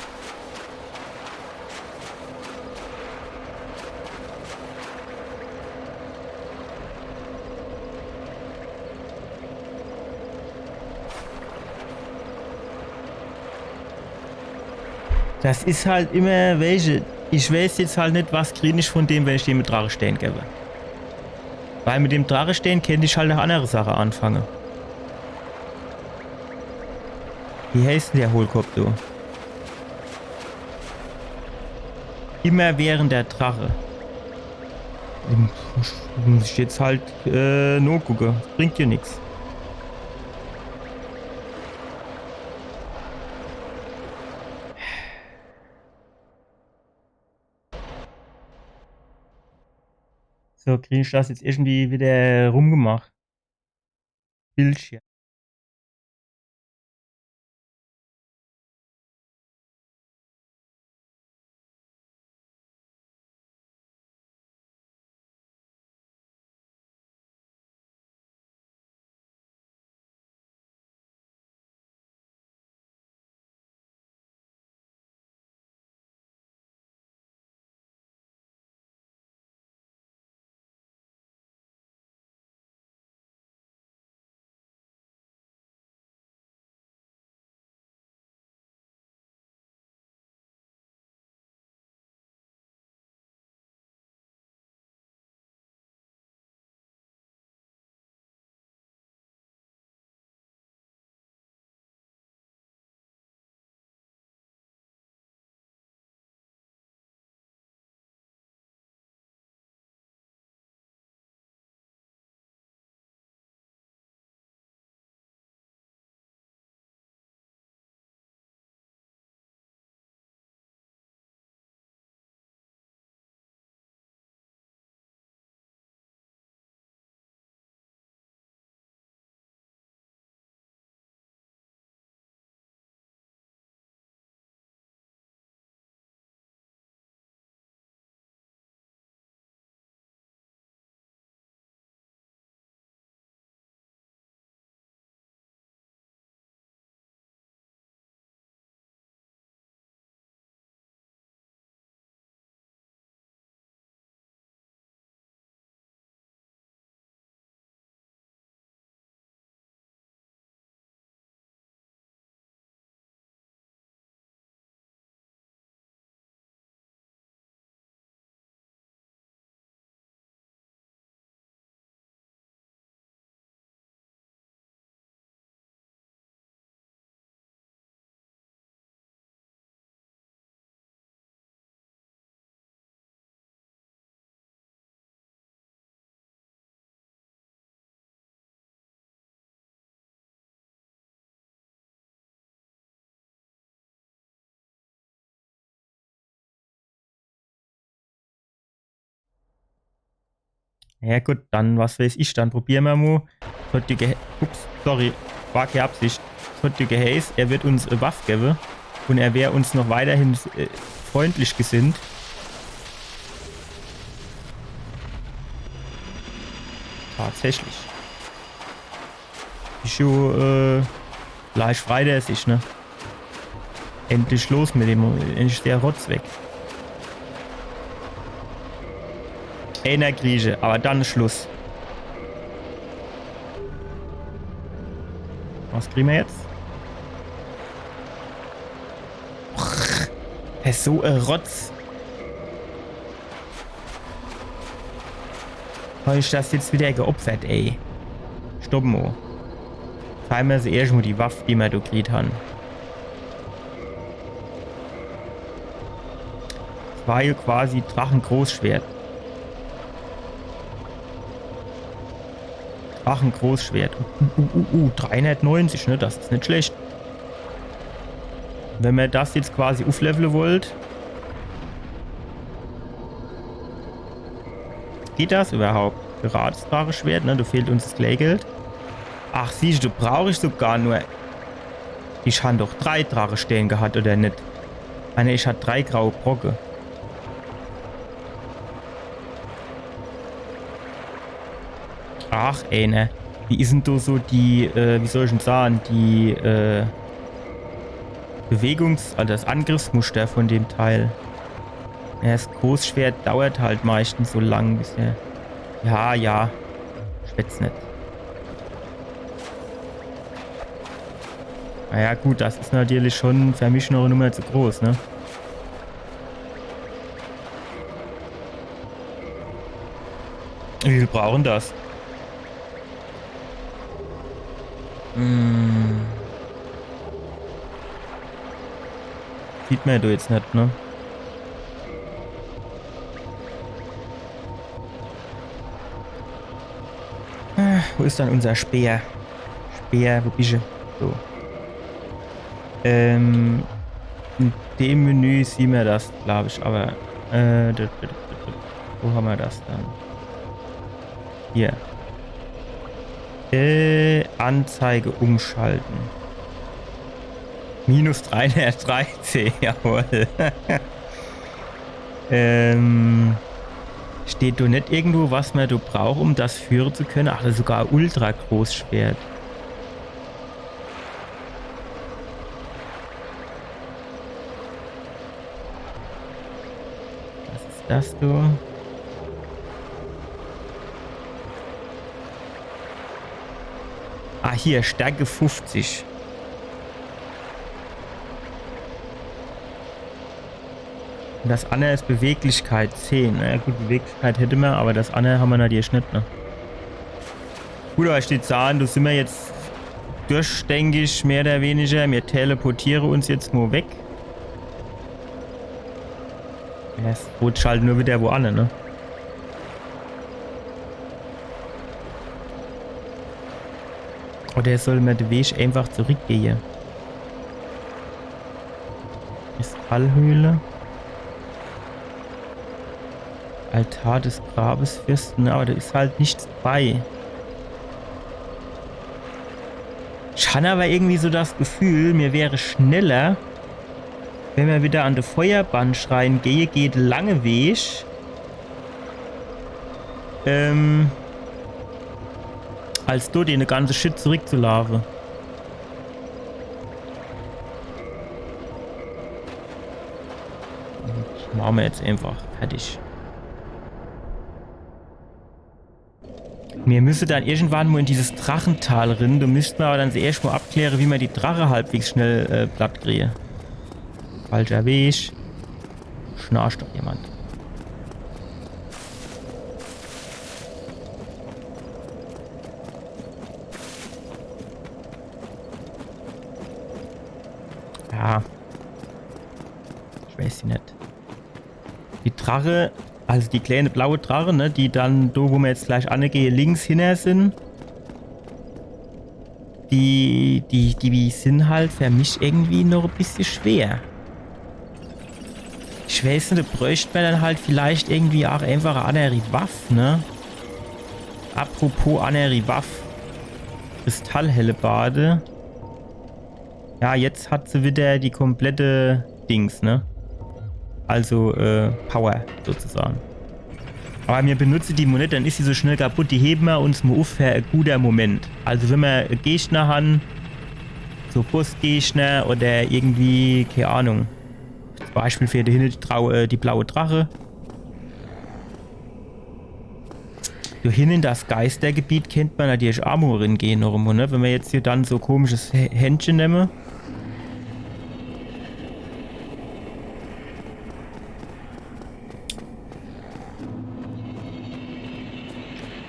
Das is halt immer welche. Ich weiß jetzt halt net, was krie ich von dem, wenn ich dem Drachestern gewwe. Weil mit dem Drachestern kennt ich halt noch annere Sache anfange. Wie heißt denn der Hohlkopf, du? Immerwährender Drache. Muss ich jetzt halt, äh, nogucke. Bringt jo nix. So, krie ich das jetzt irgendwie wieder rumgemacht? Bildschirm. Ja gut, dann, was weiß ich, dann probiere mer mo. Hat die Ge-, ups, sorry, war kee Absicht. Hat die geheiß, er wird uns e Waff gewwe und er wär uns noch weiterhin äh, freundlich gesinnt. Tatsächlich. Is jo, äh, leicht freit er sich, ne? Endlich los mit dem, endlich der Rotz weg. Eener kriege, aber dann is Schluss. Was kriege mer jetzt? Hä, so e Rotz. Hab ich das jetzt wieder geopfert, ey. Stopp mo. Zeig mer se erscht mo die Waff, die mer do kriet han. Das war jo quasi Drachegroßschwert. Drachegroßschwert. Uh, uh, uh, uh, dreihundertneunzig, ne? Das is net schlecht. Wenn mer das jetzt quasi uflevle wollt. Geht das überhaupt? Gerades Dracheschwert, ne? Do fehlt uns das Kleegeld. Ach, siehsch, do brauch ich sogar nur. Ich han doch drei Drachestern gehat, oder net? Ah, ne, ich hat drei graue Brocke. Ach, ey, ne. Wie is dann do so die, äh, wie soll ich'n sage, die, äh, Bewegungs-, also das Angriffsmuster von dem Teil? Ja, das Großschwert dauert halt meistens so lang, bis er, ja, ja. Schwätz net. Naja, gut, das is natürlich schon für mich noch e Nummer zu groß, ne? Wie viel brauch'n das? Hm. Sieht mer jo do jetzt net, ne? Äh, wo is dann unser Speer? Speer, wo bisch du? So. Ähm, in dem Menü siehn mer das, glaub ich, aber, äh, d- d- d- d- wo han mer das dann? Hier. Äh, Anzeige umschalten. Minus dreihundertdreizehn, jawohl. Ähm, steht do net irgendwo, was mer do braucht, um das führe zu könne? Ach, das is sogar Ultra-Großschwert. Was is das do? Ah, hier, Stärke fünfzig. Und das anner is Beweglichkeit zehn. Na ja, gut, Beweglichkeit hätte mer, aber das anner han mer natürlich net, ne? Gut, aber ich würd sage, do sin mer jetzt durch, denk ich, mehr oder weniger. Mir teleportiere uns jetzt mo weg. Ja, es rutscht halt nur wieder wo anne, ne? Oder soll mer de Weg einfach zurückgehe? Kristallhöhle. Altar des Grabesfürsten, aber do is halt nix bei. Ich han aber irgendwie so das Gefühl, mir wäre schneller, wenn mer wieder an de Feuerbandschrein gehe, geht lange Weg. Ähm, als do den ganze Shit zurückzulaufe. Das mache mer jetzt einfach fertig. Mir müsse dann irgendwann mo in dieses Drachental rin. Do müsst mer aber dann erscht mo abkläre, wie mer die Drache halbwegs schnell, äh, platt kriege. Falscher Weg. Schnarcht doch jemand. Ja. Ich weiß sie net. Die Drache, also die kleine blaue Drache, ne, die dann do, wo mer jetzt gleich anegehe, links hinner sin, die, die, die sin halt für mich irgendwie noch e bissje schwer. Ich weiß net, do bräucht mer dann halt vielleicht irgendwie auch einfach e annere Waff, ne? Apropos annere Waff. Kristallhellebarde. Ja, jetzt hat se wieder die komplette Dings, ne? Also, äh, Power sozusagen. Aber mir benutze die mo net, dann is sie so schnell kaputt. Die hebe mer uns mo uff für e guter Moment. Also wenn mer Gegner han, so Bossgegner oder irgendwie, keine Ahnung, zum Beispiel für die, hinne die, Trau äh, die blaue Drache. Do hinne in das Geistergebiet kennt mer natürlich aa mo ringehe noch emol, ne? Wenn mer jetzt hier dann so komisches Hä- Händche nemme.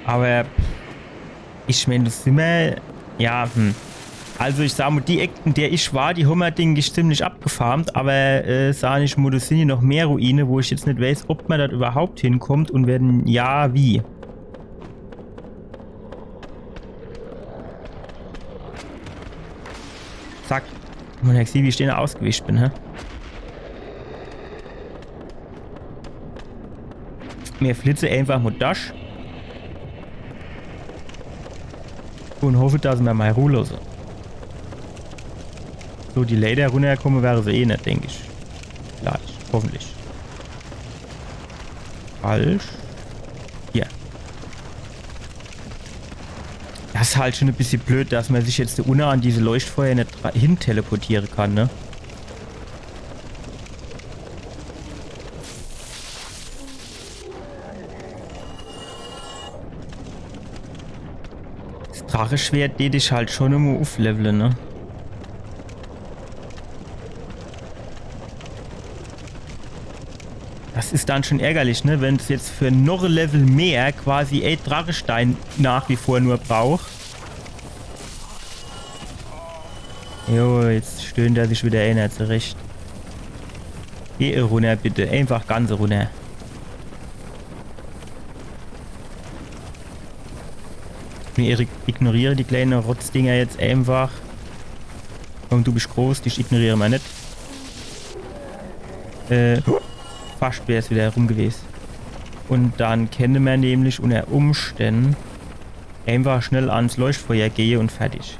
Aber ich mein, das simmer, ja, hm. Also ich sag mo, die Eck, in der ich war, die hommer, denk ich, ziemlich abgefarmt, aber äh, sag ich mo, do sin jo noch mehr Ruine, wo ich jetzt net weiß, ob mer dort überhaupt hinkommt und wenn ja, wie. Zack. Man hat gesieh, wie ich dene ausgewischt bin, hä? Mir flitze einfach mo dorch. Und hoffe, dass se mer mei Ruh losse. So, die Leiter runnerkomme werre se eh net, denk ich. Gleich, hoffentlich. Falsch. Hier. Das is halt schon e bissje blöd, dass mer sich jetzt do unne an diese Leuchtfeuer net dra- hin teleportiere kann, ne? Das Dracheschwert, dät ich halt schon immer ufflevele, ne? Das is dann schon ärgerlich, ne? Wenn's jetzt für noch e Level mehr quasi e Drachestein nach wie vor nur braucht. Jo, jetzt stöhnt er sich wieder einer zurecht. Geh runner, bitte. Einfach ganz runner. Mir ig- ignoriere die kleine Rotzdinger jetzt einfach. Komm, du bist groß, dich ignoriere mer net. Äh, fascht wär's wieder rum gewesen. Und dann kenne mer nämlich unter Umständen einfach schnell ans Leuchtfeuer gehe und fertig.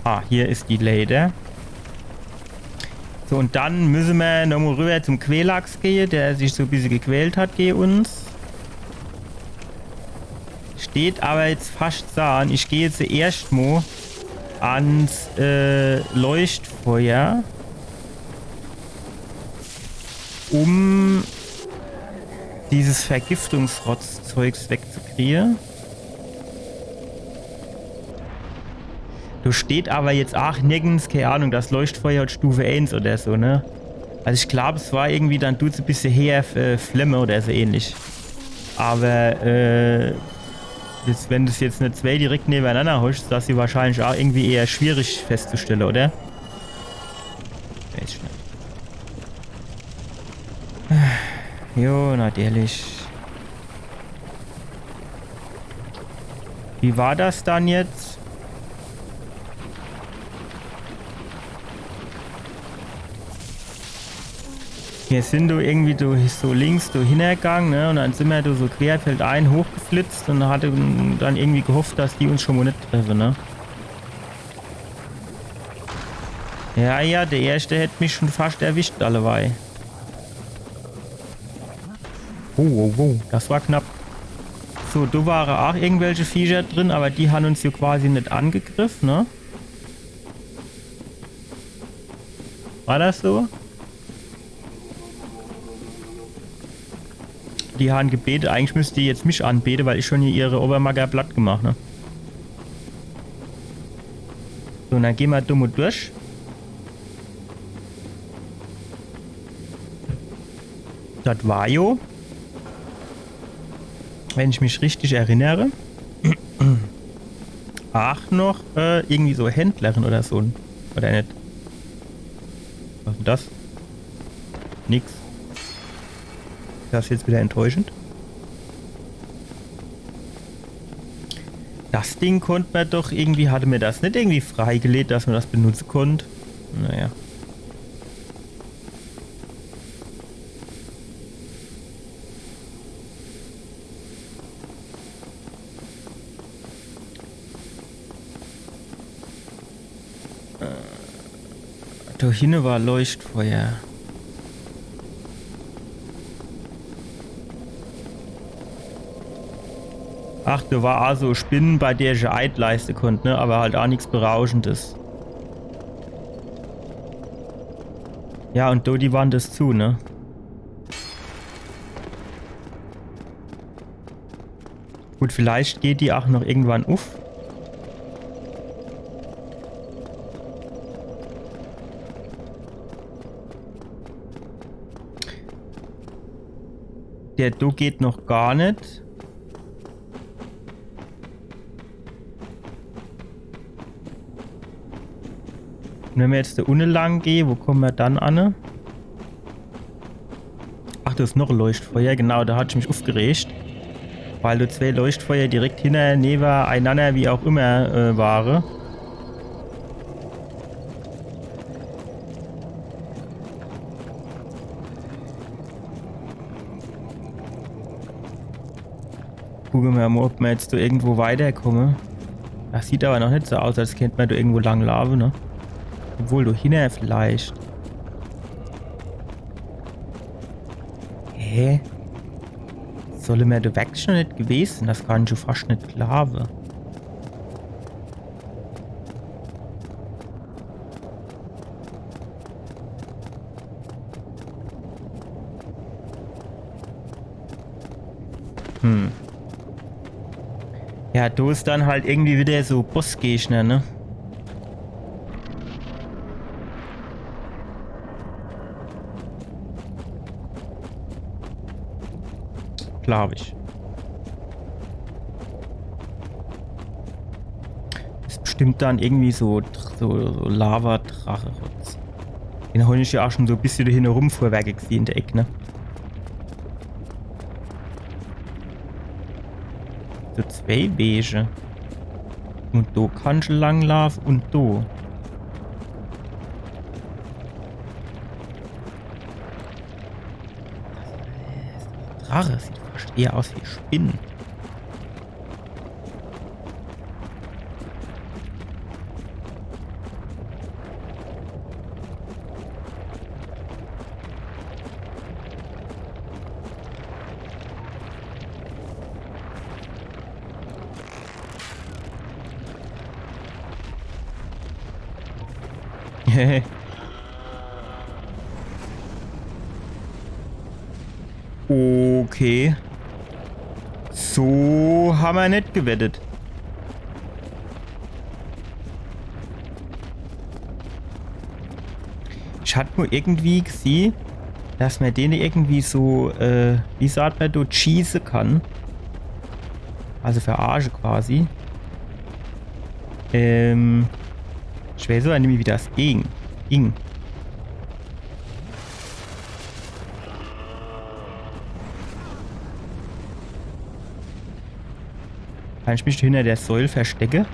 Ah, hier is die Leiter. So, und dann müsse mer nochmal rüber zum Quelaag gehe, der sich so e bissje gequält hat gege uns. Steht aber jetzt fascht an, ich gehe zuerscht mo ans äh, Leuchtfeuer, um dieses Vergiftungsrotzzeugs wegzukriege. Do steht aber jetzt ach nirgends, keine Ahnung, das Leuchtfeuer hat Stufe eins oder so, ne? Also ich glaub, es war irgendwie dann, dut's e bissje heher, äh, Flemme oder so ähnlich. Aber äh, jetzt, wenn du's jetzt net zwei direkt nebeneinander hast, is das hier wahrscheinlich auch irgendwie eher schwierig festzustelle, oder? Weiß ich net. Jo, natürlich. Wie war das dann jetzt? Mir sin do irgendwie do, so links do hinnergang, ne? Und dann sin mer do so querfeldein hochgeflitzt und hatte dann irgendwie gehofft, dass die uns schon mo net treffe, ne? Ja, ja, der erschte hätt mich schon fascht erwischt, alleweil. Oh, oh, oh, das war knapp. So, do ware auch irgendwelche Viecher drin, aber die han uns hier quasi net angegriff, ne? War das so? Die han gebete, eigentlich müsst die jetzt mich anbete, weil ich schon hier ihre Obermacker platt gemacht, ne? So, dann geh mer do mo durch. Das war jo, wenn ich mich richtig erinnere, ach noch äh, irgendwie so Händlerin oder so. Oder net? Was is denn das? Nix. Das is jetzt wieder enttäuschend. Das Ding konnt mer doch irgendwie, hatte mer das net irgendwie freigelegt, dass mer das benutze konnt? Naja. Do hinne war Leuchtfeuer. Ach, do war also Spinne, bei der ich e Eid leiste konnt, ne? Aber halt aa nix Berauschendes. Ja, und do die Wand is zu, ne? Gut, vielleicht geht die aa noch irgendwann uff. Der do geht noch gar net. Und wenn mer jetzt do unne lang gehn, wo komme mer dann anne? Ach, do is noch e Leuchtfeuer. Genau, do hat ich mich uffgeregt. Weil do zwee Leuchtfeuer direkt hinner, nebeneinanner, wie auch immer, äh, ware. Gucke mer mol, ob mer jetzt do irgendwo weiterkomme. Das sieht aber noch net so aus, als kennt mer do irgendwo lang laafe, ne? Obwohl, do hinne vielleicht. Hä? Solle mer do werklich noch net gewese? Das kann ich jo fascht net glaawe. Hm. Ja, do is dann halt irgendwie wieder so Bossgegner, ne? Glaab ich. Is bestimmt dann irgendwie so, so, so Lava-Drache. Den hab ich jo aa schon so e bissje do hinne rumfuhrwerke gesiehn in der Eck, ne? So zwee Wege. Und do kannsch lang laafe und do. Drache, sieht fascht eher aus wie Spinne. Okay. So hammer net gewettet. Ich hat nur irgendwie gesiehn, dass mer dene irgendwie so, äh, wie sagt mer, do cheese kann. Also verarsche quasi. Ähm, ich weiß aber nimmi, wie das ging. Ging. Kann ich mich hinter der Säule verstecke?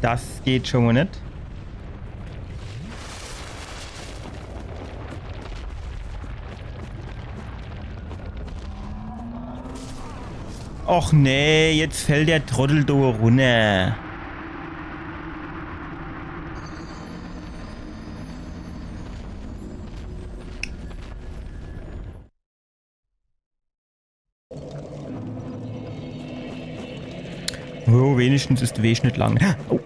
Das geht schon mal net. Och nee, jetzt fällt der Trottel do runner. Oh, wenigstens is de Weg net lang. Oh.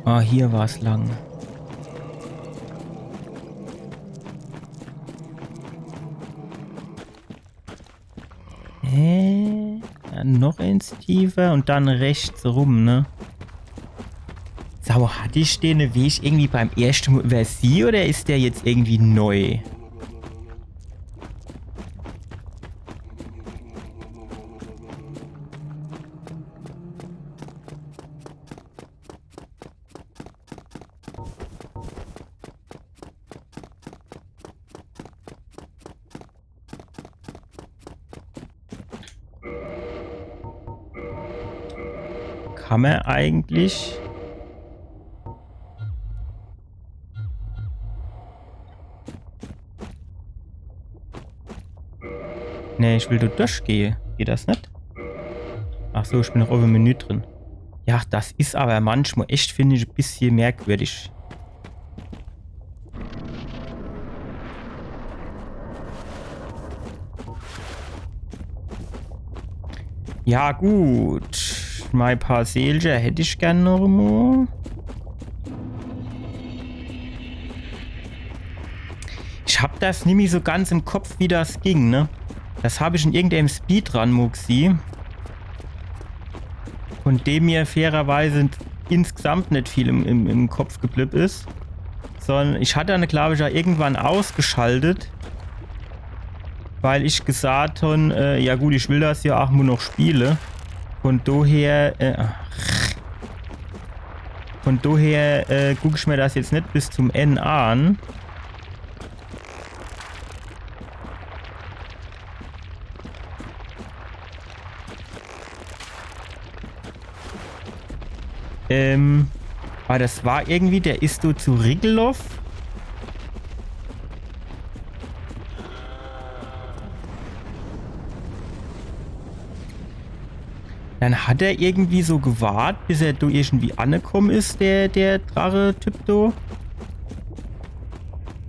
Ah, hier war's lang. Hä? Ja, noch eens tiefer und dann rechts rum, ne? Sau, hat ich den Weg irgendwie beim erschte Mal übersiehn oder is der jetzt irgendwie neu? Kann mer eigentlich? Nee, ich will do durchgehe. Geht das net? Ach so, ich bin noch owwe im Menü drin. Ja, das is awwer manchmal echt, find ich, e bissje merkwürdig. Ja, gut. Mei paar Seelcher hätt ich gern noch emol. Ich hab das nimmi so ganz im Kopf, wie das ging, ne? Das hab ich in irgendeinem Speedrun mol gsieh. Von dem mir fairerweise insgesamt net viel im, im, im Kopf geblieb is. Sondern ich hat dann, glaub ich, aa irgendwann ausgeschaltet, weil ich gesagt hon, äh, ja gut, ich will das ja aa nur noch spiele. Von doher, äh, ach. Von doher, äh, guck ich mir das jetzt net bis zum Enn an. Ähm, awwer das war irgendwie, der is so zurückgeloff. Dann hat er irgendwie so gewart, bis er do irgendwie anekomme is, der, der Drache-Typ do.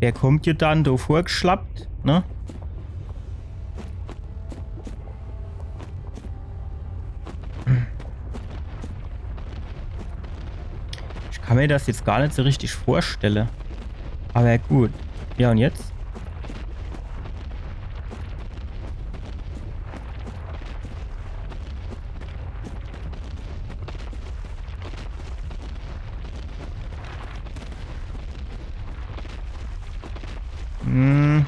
Der kommt ja dann do vorgeschlappt, ne? Ich kann mir das jetzt gar net so richtig vorstelle. Awwer gut. Ja, un jetzt? Hm.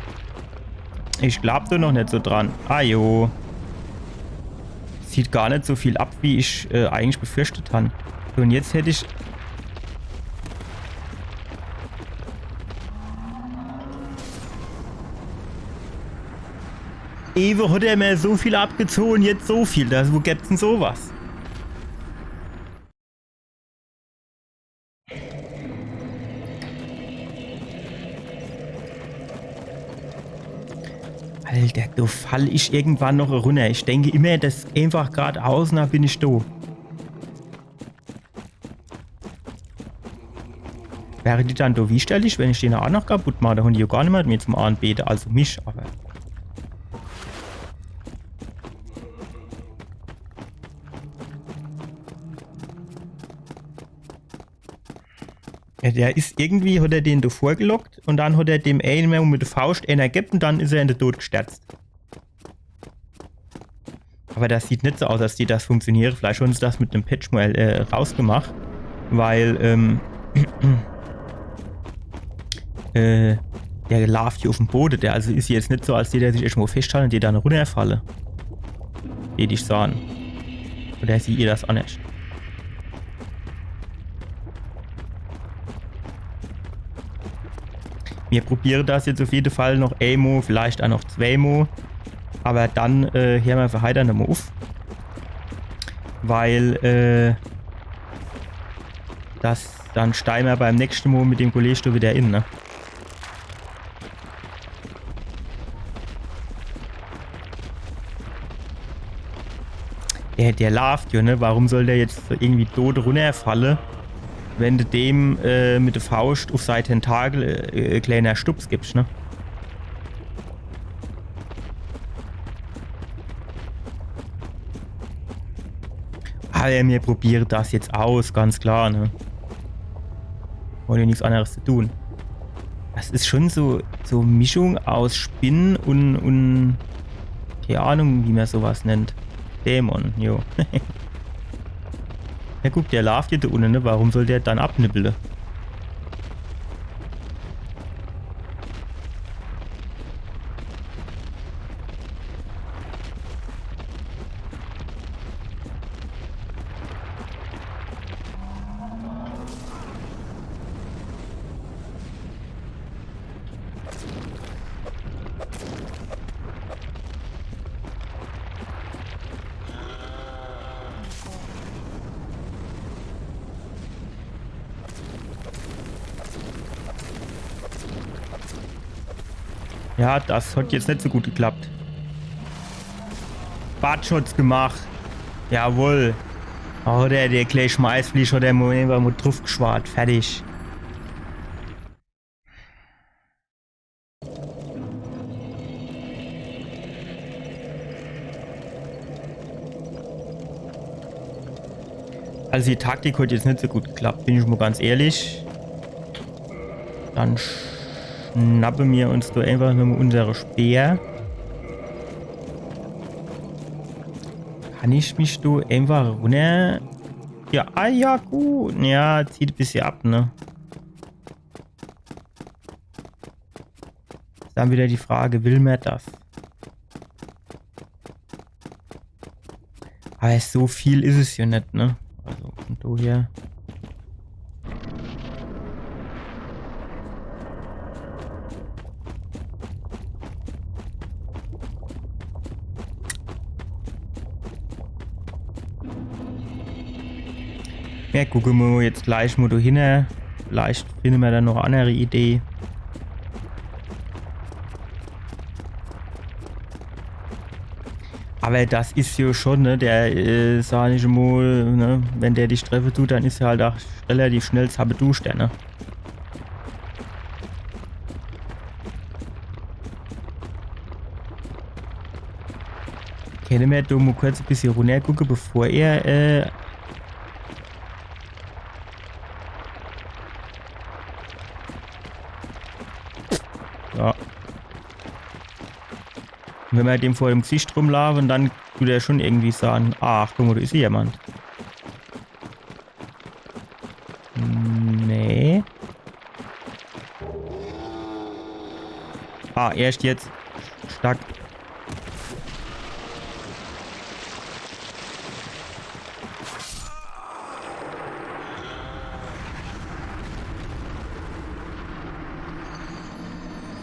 Ich glaub do noch net so dran. Ah jo. Zieht gar net so viel ab, wie ich, äh, eigentlich befürchtet han. So, un jetzt hätt ich... Ewe hat er mir so viel abgezogen, jetzt so viel. Das, wo gibt's denn sowas? Alter, do fall ich irgendwann noch runner. Ich denk immer, das is einfach gradaus un dann bin ich do. Wäre die dann do wichterlich, wenn ich den aa noch kaputt mach? Do han die jo gar nimmer mit zum Anbete, also mich, awwer. Ja, der is irgendwie, hat er den do vorgelockt un dann hat er dem eener mit de Fauscht eener gebb un dann is er in de Tod gesterzt. Awwer das sieht net so aus, als dät das funktioniere. Vielleicht han se das mit dem Patch mol, äh, rausgemach. Weil, ähm, äh, der laaft jo uff'm Bode, der, also is jetzt net so, als dät der sich erscht mol feschthalle un dät dann runnerfalle. Dät ich saan. Oder seht ihr das annerscht? Mir probiere das jetzt uff jede Fall noch eemol, vielleicht aa noch zweemol. Awwer dann, äh, heere mir für heit dann mol uff. Weil, äh, das, dann steige mir beim nächschte Mol mit dem Kolleg do widder in, ne? Der, der laaft jo, ne? Warum soll der jetzt irgendwie dot runnerfalle, wenn de dem, äh, mit de Fauscht uff sei Tentakel, äh, äh, kleener Stups gibscht, ne? Awwer mir probiere das jetzt aus, ganz klar, ne? Wolle jo nix anneres zu tun. Das is schon so, so Mischung aus Spinn un, un, kee Ahnung, wie mer sowas nennt. Dämon, jo. Ja, guck, der laaft jo do unne, ne? Warum soll der dann abnibbele? Ja, das hat jetzt net so gut geklappt. Batsch hat's gemacht. Jawohl. Oh, der, der gleich Schmeißflieg hat der Moment einfach mal drauf geschwart. Fertig. Also die Taktik hat jetzt net so gut geklappt, bin ich mal ganz ehrlich. Dann schnappe mir uns do einfach nur mal unsere Speer. Kann ich mich do einfach runter? Ja, ah ja, gut. Ja, zieht e bissje ab, ne? Is dann wieder die Frage, will mer das? Aber so viel is es ja net, ne? Also von daher. Ja, gucke mer jetzt gleich mal do hinne. Vielleicht finde mer dann noch e andere Idee. Aber das is ja schon, ne, der, äh, sag ich mal, ne, wenn der dich treffe tut, dann is er halt auch relativ schnell zappeduschter, ne? Kenne mer do mal kurz e bissje runnergucke, bevor er, äh, ja. Wenn mer dem vor dem Gesicht rumlaafe, dann tut er schon irgendwie sagen, ach, guck mal, do is jemand. Nee. Ah, erst jetzt. Stark.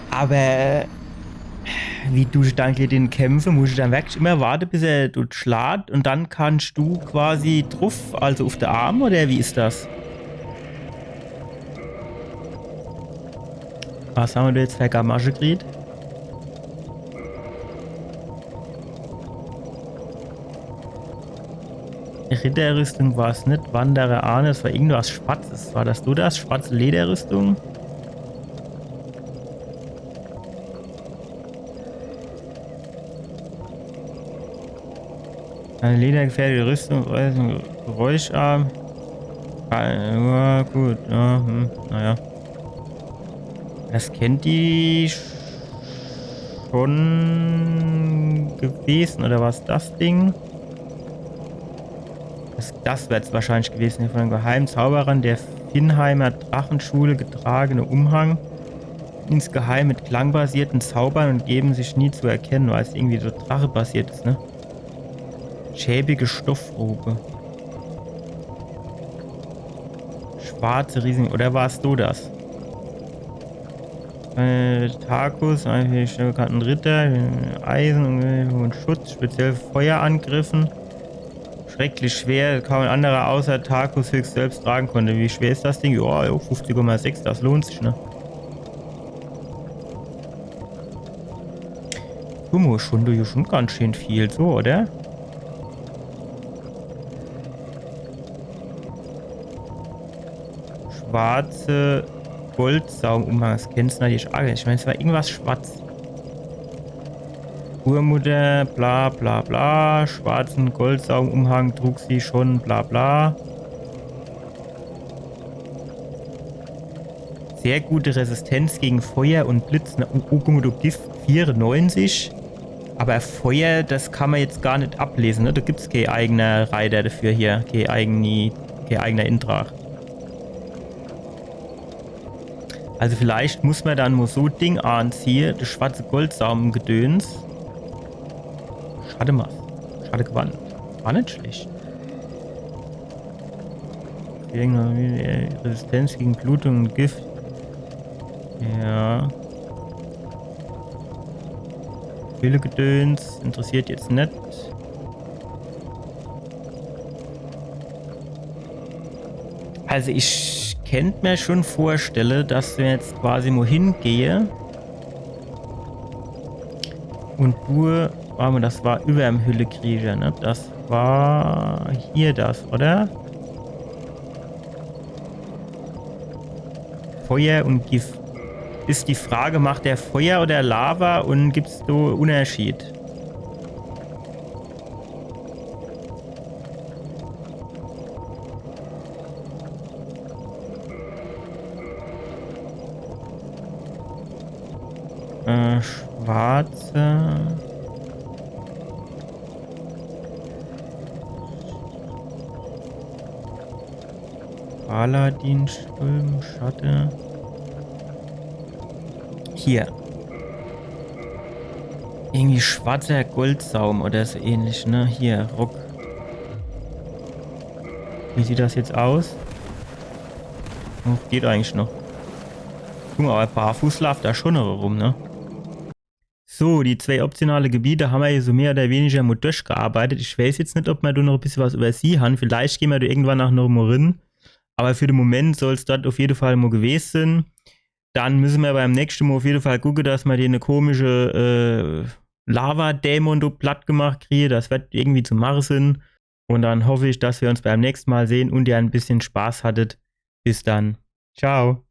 Aber wie du dann gegen den kämpfe, musst du dann wirklich immer warte, bis er dort schlaat und dann kannst du quasi druff, also auf de Arm, oder wie is das? Was hammer do jetzt für Gamasche gekriegt? Ritterrüstung war's net, Wanderer Ahne, es war irgendwas Schwarzes. War das do das? Schwarze Lederrüstung? Eine ledergefertigte Rüstung, geräuscharm. Ah, ja, gut, ja, hm, naja. Das kennt die schon gewesen, oder was das Ding? Das, das wär's wahrscheinlich gewesen, von den geheimen Zauberern der Vinheimer Drachenschule getragene Umhang. Insgeheim mit klangbasierten Zaubern und geben sich nie zu erkennen, weil es irgendwie so Drache basiert is, ne? Schäbige Stoffrobe. Schwarze Riesen, oder warst du das? Äh, Tarkus, ein für die schnell bekannten Ritter, Eisen und Schutz, speziell Feuerangriffen. Schrecklich schwer, kaum ein anderer außer Tarkus höchst selbst tragen konnte. Wie schwer is das Ding? Ja, ja, fünfzig Komma sechs, das lohnt sich, ne? Guck mal, schon, du, hier schon ganz schön viel, so, oder? Schwarze Goldsaumumhang, das kennst du natürlich auch. Ich mein, es war irgendwas schwarz. Urmutter, bla bla bla, schwarzen Goldsaumumhang trug sie schon, bla bla. Sehr gute Resistenz gegen Feuer und Blitz. Na, oh, oh, guck mal, du Gift vierundneunzig. Aber Feuer, das kann man jetzt gar net ablesen, ne? Da gibt's kee eigener Reiter dafür hier, kee eigeni-, kee eigener Intrag. Also vielleicht muss man dann mo so Ding anziehe, das schwarze Goldsaumengedöns. Schademaske. Schadegewand. War net schlecht. Irgendwann wieder Resistenz gegen Blutung und Gift. Ja. Hülle-Gedöns interessiert jetzt net. Also ich kennt mir schon vorstelle, dass mer jetzt quasi mo hingehe Und du, warte mal, das war überm Hüllekrieger, ne? Das war hier das, oder? Feuer und Gift. Is die Frage, macht der Feuer oder Lava und gibt's do Unterschied? Äh, schwarze. Paladin, Sturm, Schatte. Hier. Irgendwie schwarzer Goldsaum oder so ähnlich, ne? Hier, Rock. Wie sieht das jetzt aus? Oh, geht eigentlich noch. Guck mal, aber barfuß lauft da schon noch rum, ne? So, die zwei optionale Gebiete haben wir hier so mehr oder weniger mal durchgearbeitet. Ich weiß jetzt nicht, ob wir da noch ein bisschen was übersehen haben. Vielleicht gehen wir da irgendwann nach noch mal rin. Aber für den Moment soll es dort auf jeden Fall mal gewesen sein. Dann müssen wir beim nächsten Mal auf jeden Fall gucken, dass wir den komische äh, Lava-Dämon da platt gemacht kriegen. Das wird irgendwie zu machen sein. Und dann hoffe ich, dass wir uns beim nächsten Mal sehen und ihr ein bisschen Spaß hattet. Bis dann. Ciao.